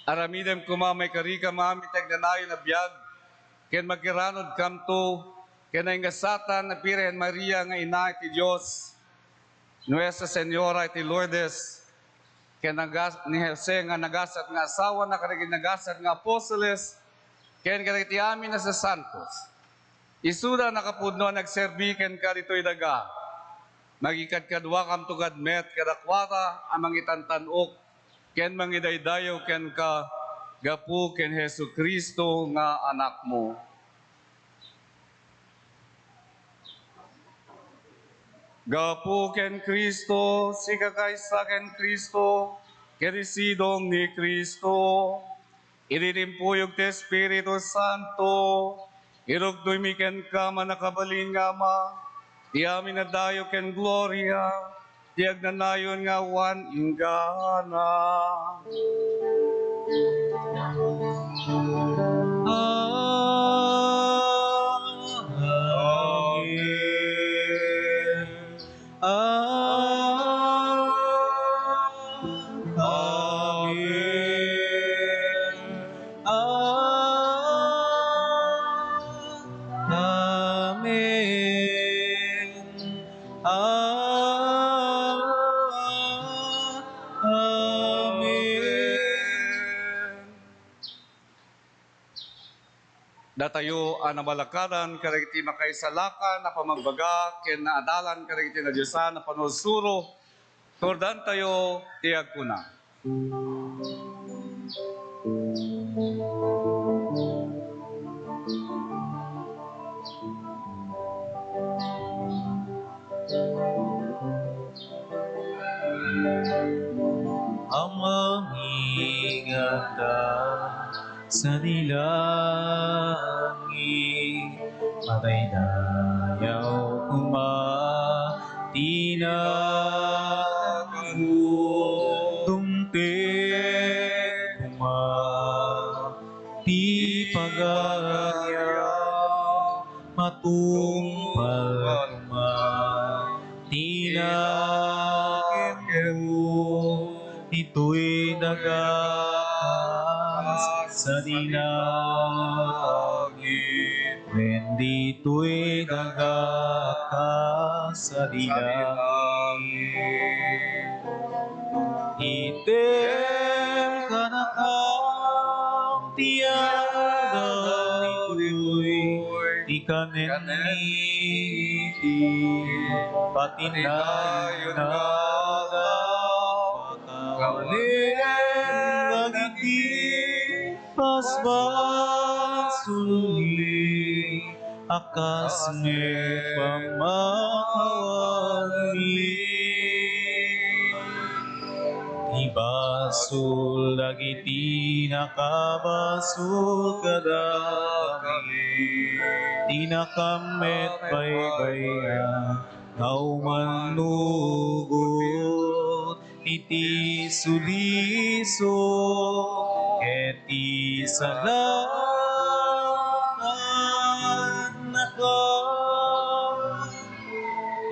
Aramidem koma a maikarikam amin ti agnanayon a biag, ken makiranudkamto ken naingasatan a Birhen Maria nga Ina iti Dios, Nuestra Señora iti Lourdes, ken nagas-, ni Jose nga nagasat nga asawana, kadagiti nagasat nga apostoles, ken kadagiti amin a sasantos. Isuda a nakapudno a nagserbi kenka ditoy daga. Mangikadkaduakamto kad met kadakuada a mangitantan-ok ken mangidaydayaw kenka gapu ken Jesu-Cristo nga Anakmo. Gapu ken Cristo, sika kaysa ken Cristo, ken isidong ni Cristo. Iti timpuyog ti Espiritu Santo, iruknoymi kenka, mannakabalin nga Ama, ti amin a dayo ken gloria, ti agnanayon nga awan inggana. Amen. Amen. Amen. Amen. Datayo a nabalakadan kadagiti makaisalakan a pamagbaga ken naadalan kadagiti nadiosan a panursuro, turdantayo ti agkuna: Amami nga adda sadi langit, madaydayaw koma ti naganmo, tungpek koma ti pagariam, matungpal koma ti langitmo, ditoy daga kas sadi langit, wen ditoy daga kas sadi langit. Item kadakam ti aldaw ditoy, ti kanen iti patinayon nga aldaw. Pakawanem dagiti basbasolmi, a kas met pamakawanmi. Ti basol dagiti nakabasol kadakami, ti nakam met baybay-an nga umannugot iti sulisog ket ti salaannaka.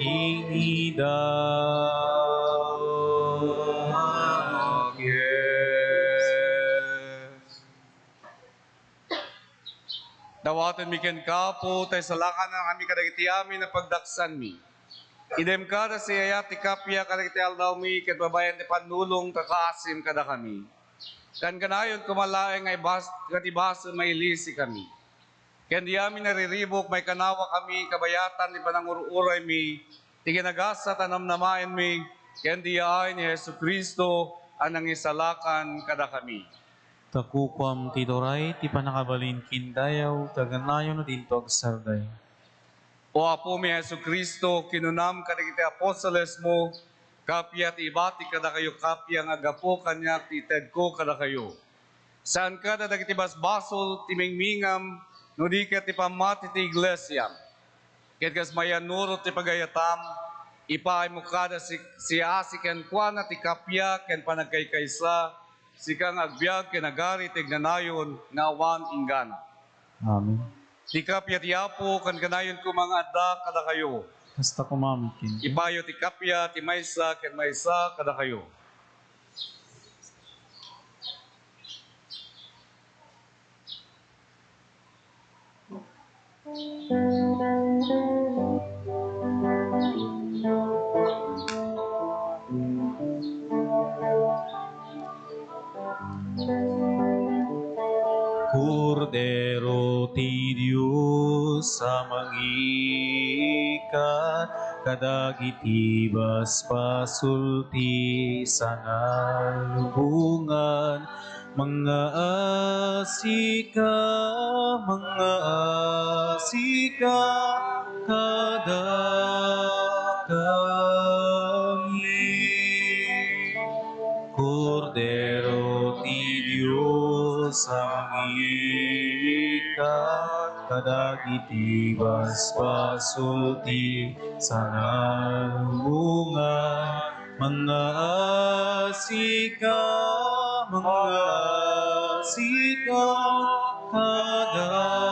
Inida. Dawatenmi kenka, Apo, ta isalakanakami kadagiti amin a pagdaksanmi. Idem kada siayat ti kappia kadagiti aldawmi ket babaen ti pannulong ta kaasim kadakami. Kankanayon koma laeng nga ibas-, ket ibasol mailisikami. Ken di amin nariribuk, maikanawakami kabayatan ti panangur-uraymi, ti ginagasat a namnamaenmi, ken ti yaay ni Jesu-Cristo a nangisalakan kadakami. Ta kukuam ti turay, ti pannakabalin ken dayaw, ta kanayon no dinto agsardeng. O Apomi Jesu-Cristo, kinunam kadagiti apostolesmo, kappia ti ibatik kadakayo, kappia nga aggapu kaniak ti itedko kadakayo. Saan kada dagiti basbasol ti mingmingam, no di ket ti pammati ti iglesiam. Ket kas mayannurot ti pagayatam, ipaaymo kada si-, siasi kenkuana ti kappia ken panagkaykaysa, sika nga agbiag ken agari ti agnanayon nga awan inggana. Amen. Ti kappia ti Apo kankanayon koma nga adda kadakayo. Kasta koma met kenka. Ipayo ti kappia ti maysa ken maysa kadakayo. Kordero ti Dios a mangikat kadagiti basbasol ti sangalubongan, mangngaasika, mangngaasika kadakami. Kordero ti Dios a mangikat kadagiti basbasol ti sangalubongan, mangngaasika, mangngaasika kadakami.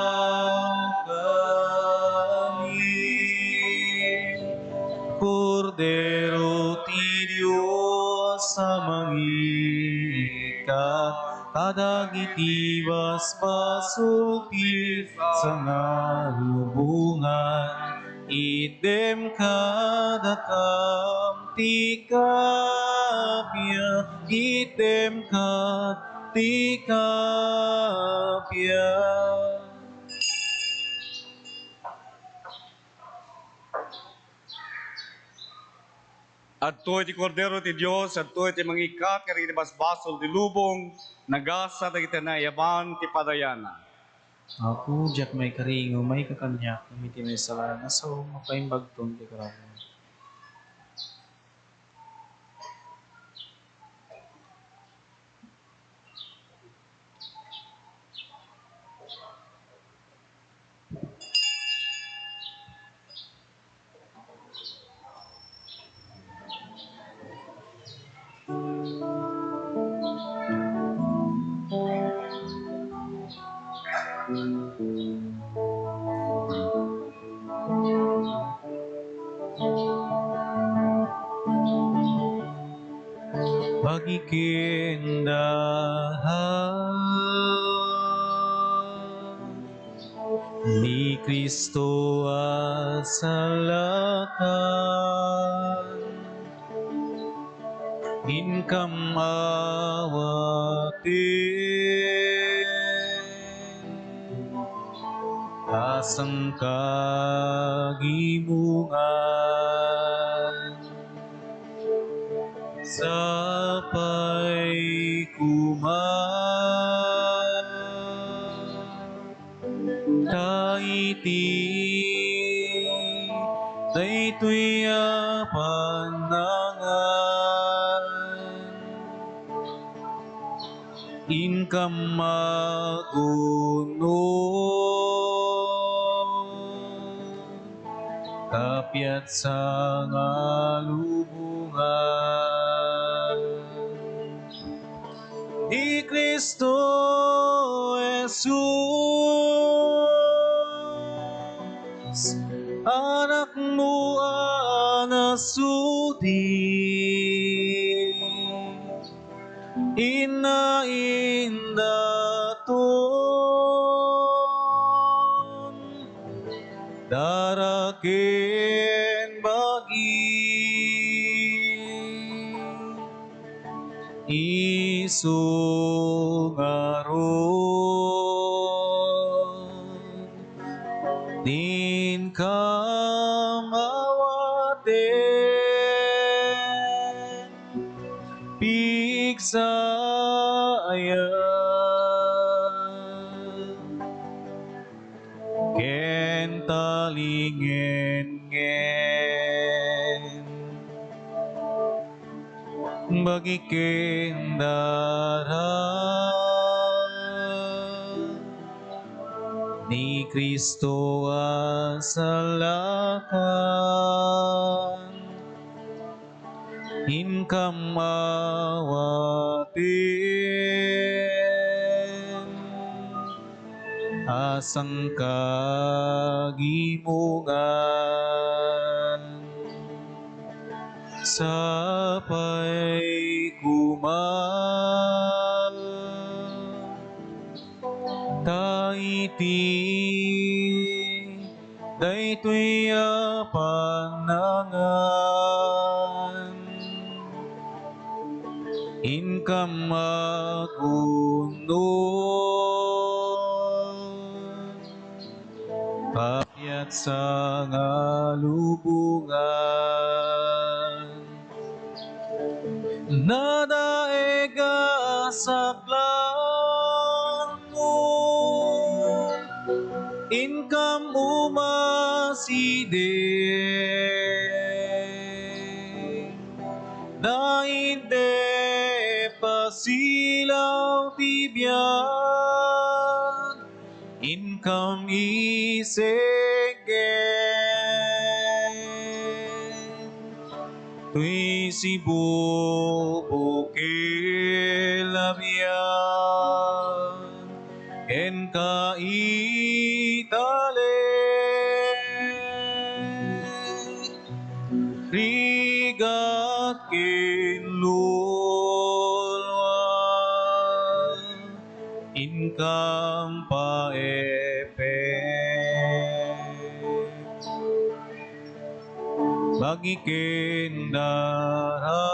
Kordero ti Dios a mangikat kadagiti basbasol ti sangalubongan, itdem kadakam ti kappia, itdem kad ti kappia. Adtoy ti Kordero ti Dios, adtoy ti mangikat kadagiti basbasol ti lubong, nagasat dagiti naiyaban ti padayana. Apo, diak maikari nga umayka kaniak, ngem iti maisalakan a sao, mapaimbagton ti kararuam. Pagikendaan ni Cristo a salakan, inkam awaten a sangkagimongan. Sapay koma ta iti daytoy a panangan, inkam magunod, kappia ti sangalubongan. Ni Cristo Jesus, Anakmo a Inna indaton, daraken bagi. Isu ngarud, inka mawaten, pigsaya ken talingenngen, bagi ken dara ni Cristo a salakan. Inkam awaten a sangka gimungan. Sapay koma ta iti daytoy a pannangan, inkam agunod, payat sa ngalubongan. Nadaeg a saklanmo, inkam umaside. Naidep a silaw ti biag, inkam isenggen. Toy sibubukel a biag, kenka italek. Rigat ken luluan, inkam paepek. Bagi ken dara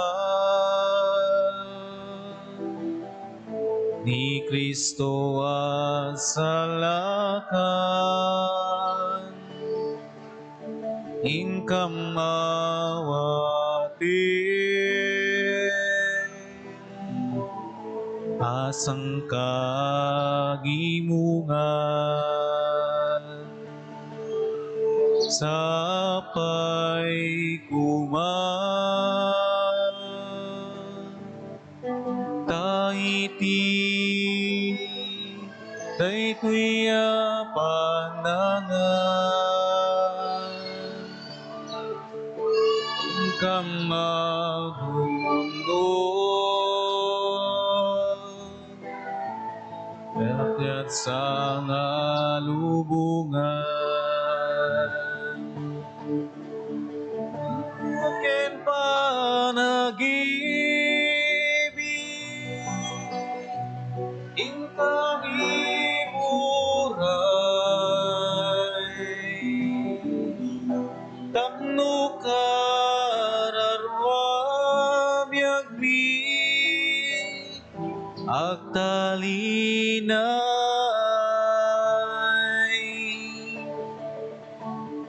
ni Cristo a salakan, inkam awaten a sangka gimungan. Sapay koma ta iti daytoy a pannangan, inkam agunod, payat sa ngalubongan. Ken panaginip, inkam iburay, tapno kararua biagmi agtalinay.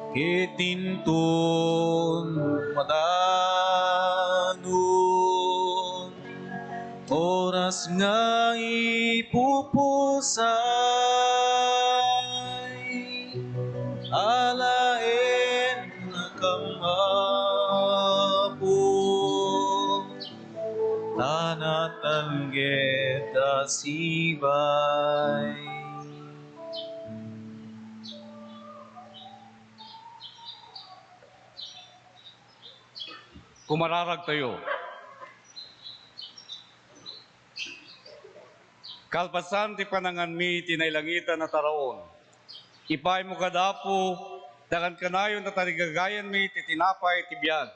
Ket inton madanon, oras nga ipupusay, alaennakam, Apo, ta natalged a sibay. Kumararagtayo. Kalpasan ti pananganmi iti nailangitan a taraon, ipaaymo kad Apo, dakan kanayon ta tarigagayanmi ti tinapay ti biag.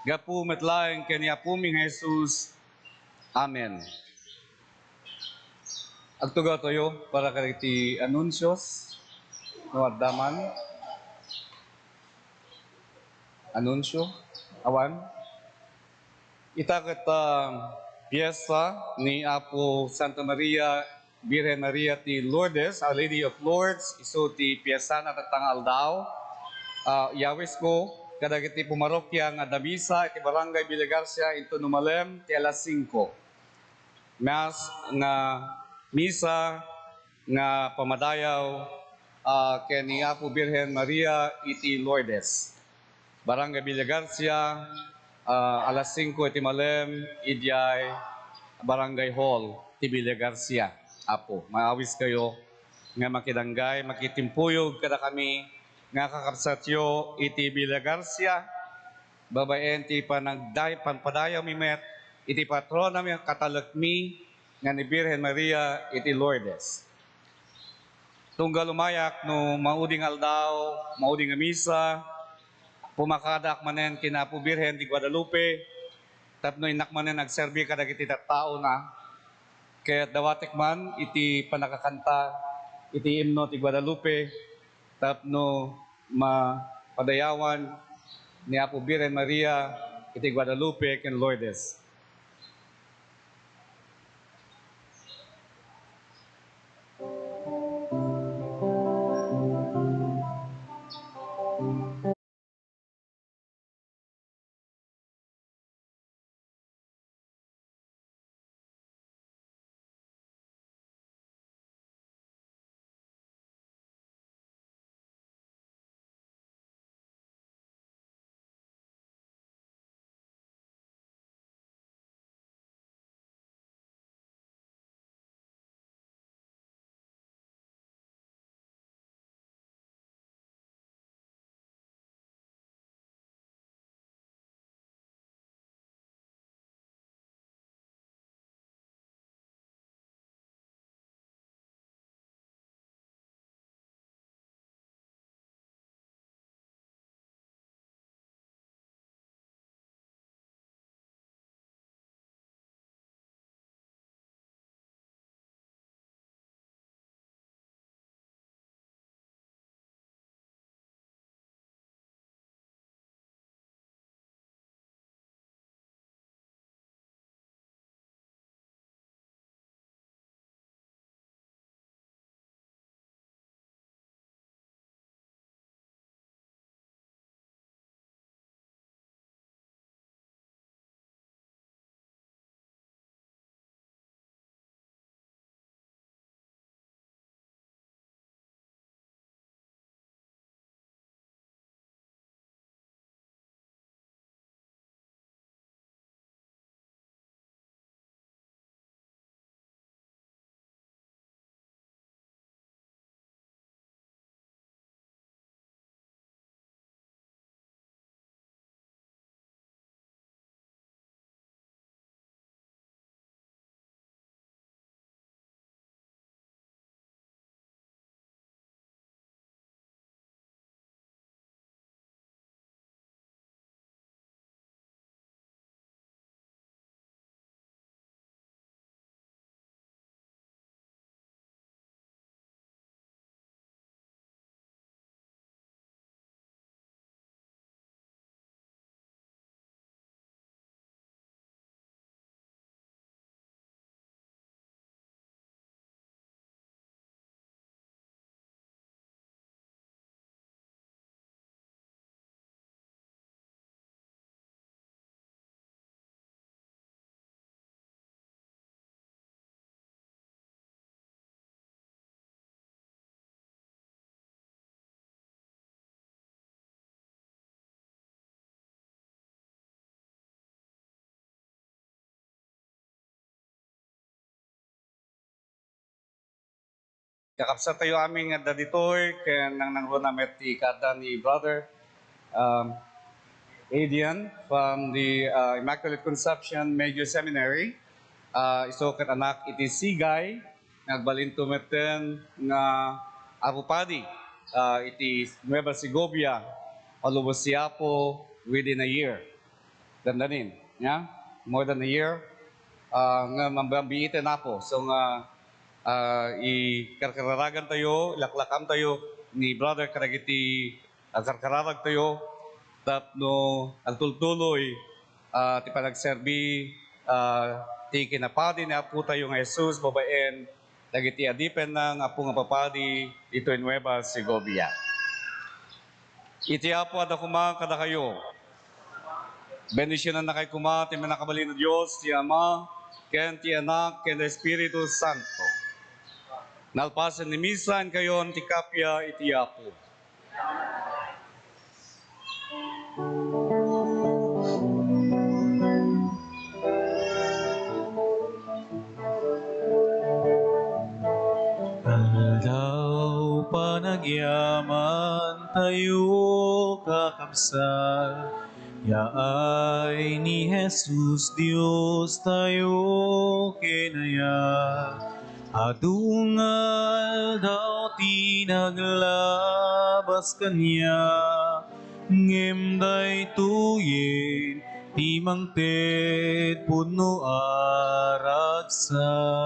Gapu met laeng ken ni Apomi nga Jesus. Amen. Agtugaw tayo para kadagiti anunsios. No adda man. Anunsio? Awan? Ita ket, ah, piesta ni Apo Santa Maria, Birhen Maria ti Lourdes, Our Lady of Lourdes, isu ti piestana tatta nga aldaw. Ah, iyawisko kadagiti pumarokia nga adda misa iti Barangay Villagarcia inton umalem ti alas singko. Mass nga misa nga pamadayaw, ah, ken ni Apo Birhen Maria iti Lourdes. Barangay Villagarcia, ah, alas singko iti malem, idiay Barangay Hall ti Villagarcia. Apo, maawiskayo nga makidanggay, makitimpuyog kadakami nga kakabsatyo iti Villagarcia, babaen ti panagday-, panpadayawmi met iti patronami a katalekmi nga ni Birhen Maria iti Lourdes. Tunggal umayak no maudi nga aldaw, maudi nga misa, pumakadak manen ken Apo Birhen ti Guadalupe tapno innak manen agserbi kadagiti tattaona. Ket dawatek man iti pannakakanta iti himno ti Guadalupe tapno mapadayawan ni Apo Birhen Maria iti Guadalupe ken Lourdes. Kakabsat tayo amin nga adda ditoy, ken nangnangruna met ti kaadda ni Brother, um, Adrian from the, uh, Immaculate Conception Major Seminary. Uh, isu ket anak iti Sigay, nga agbalinto metten nga Apo Padi, uh, iti Nueva Segovia, palubos ti Apo within a year. Dandanin, yeah? More than a year. Ah, nga mambiiten, Apo. So nga, ah, ikarkararagantayo, ilaklakamtayo ni Brother kadagiti agkarkararagtayo tapno agtultuloy, ah, ti panagserbi, ah, ti kinapadi ni Apotayo nga Jesus babaen dagiti adipenna nga Apo nga papadi ditoy Nueva Segovia. Iti Apo adda koma kadakayo. Bendisionannakay koma ti Mannakabalin a Dios, ti Ama, ken ti Anak, ken ti Espiritu Santo. Nalpasen ni misa, inkayon ti kappia iti Apo. Aldaw panagyamantayo, kakabsat, yaay ni Jesus Diostayo ken aya. Adu nga aldaw ti naglabas kaniak, ngem daytoyen ti mangted pudno a ragsak.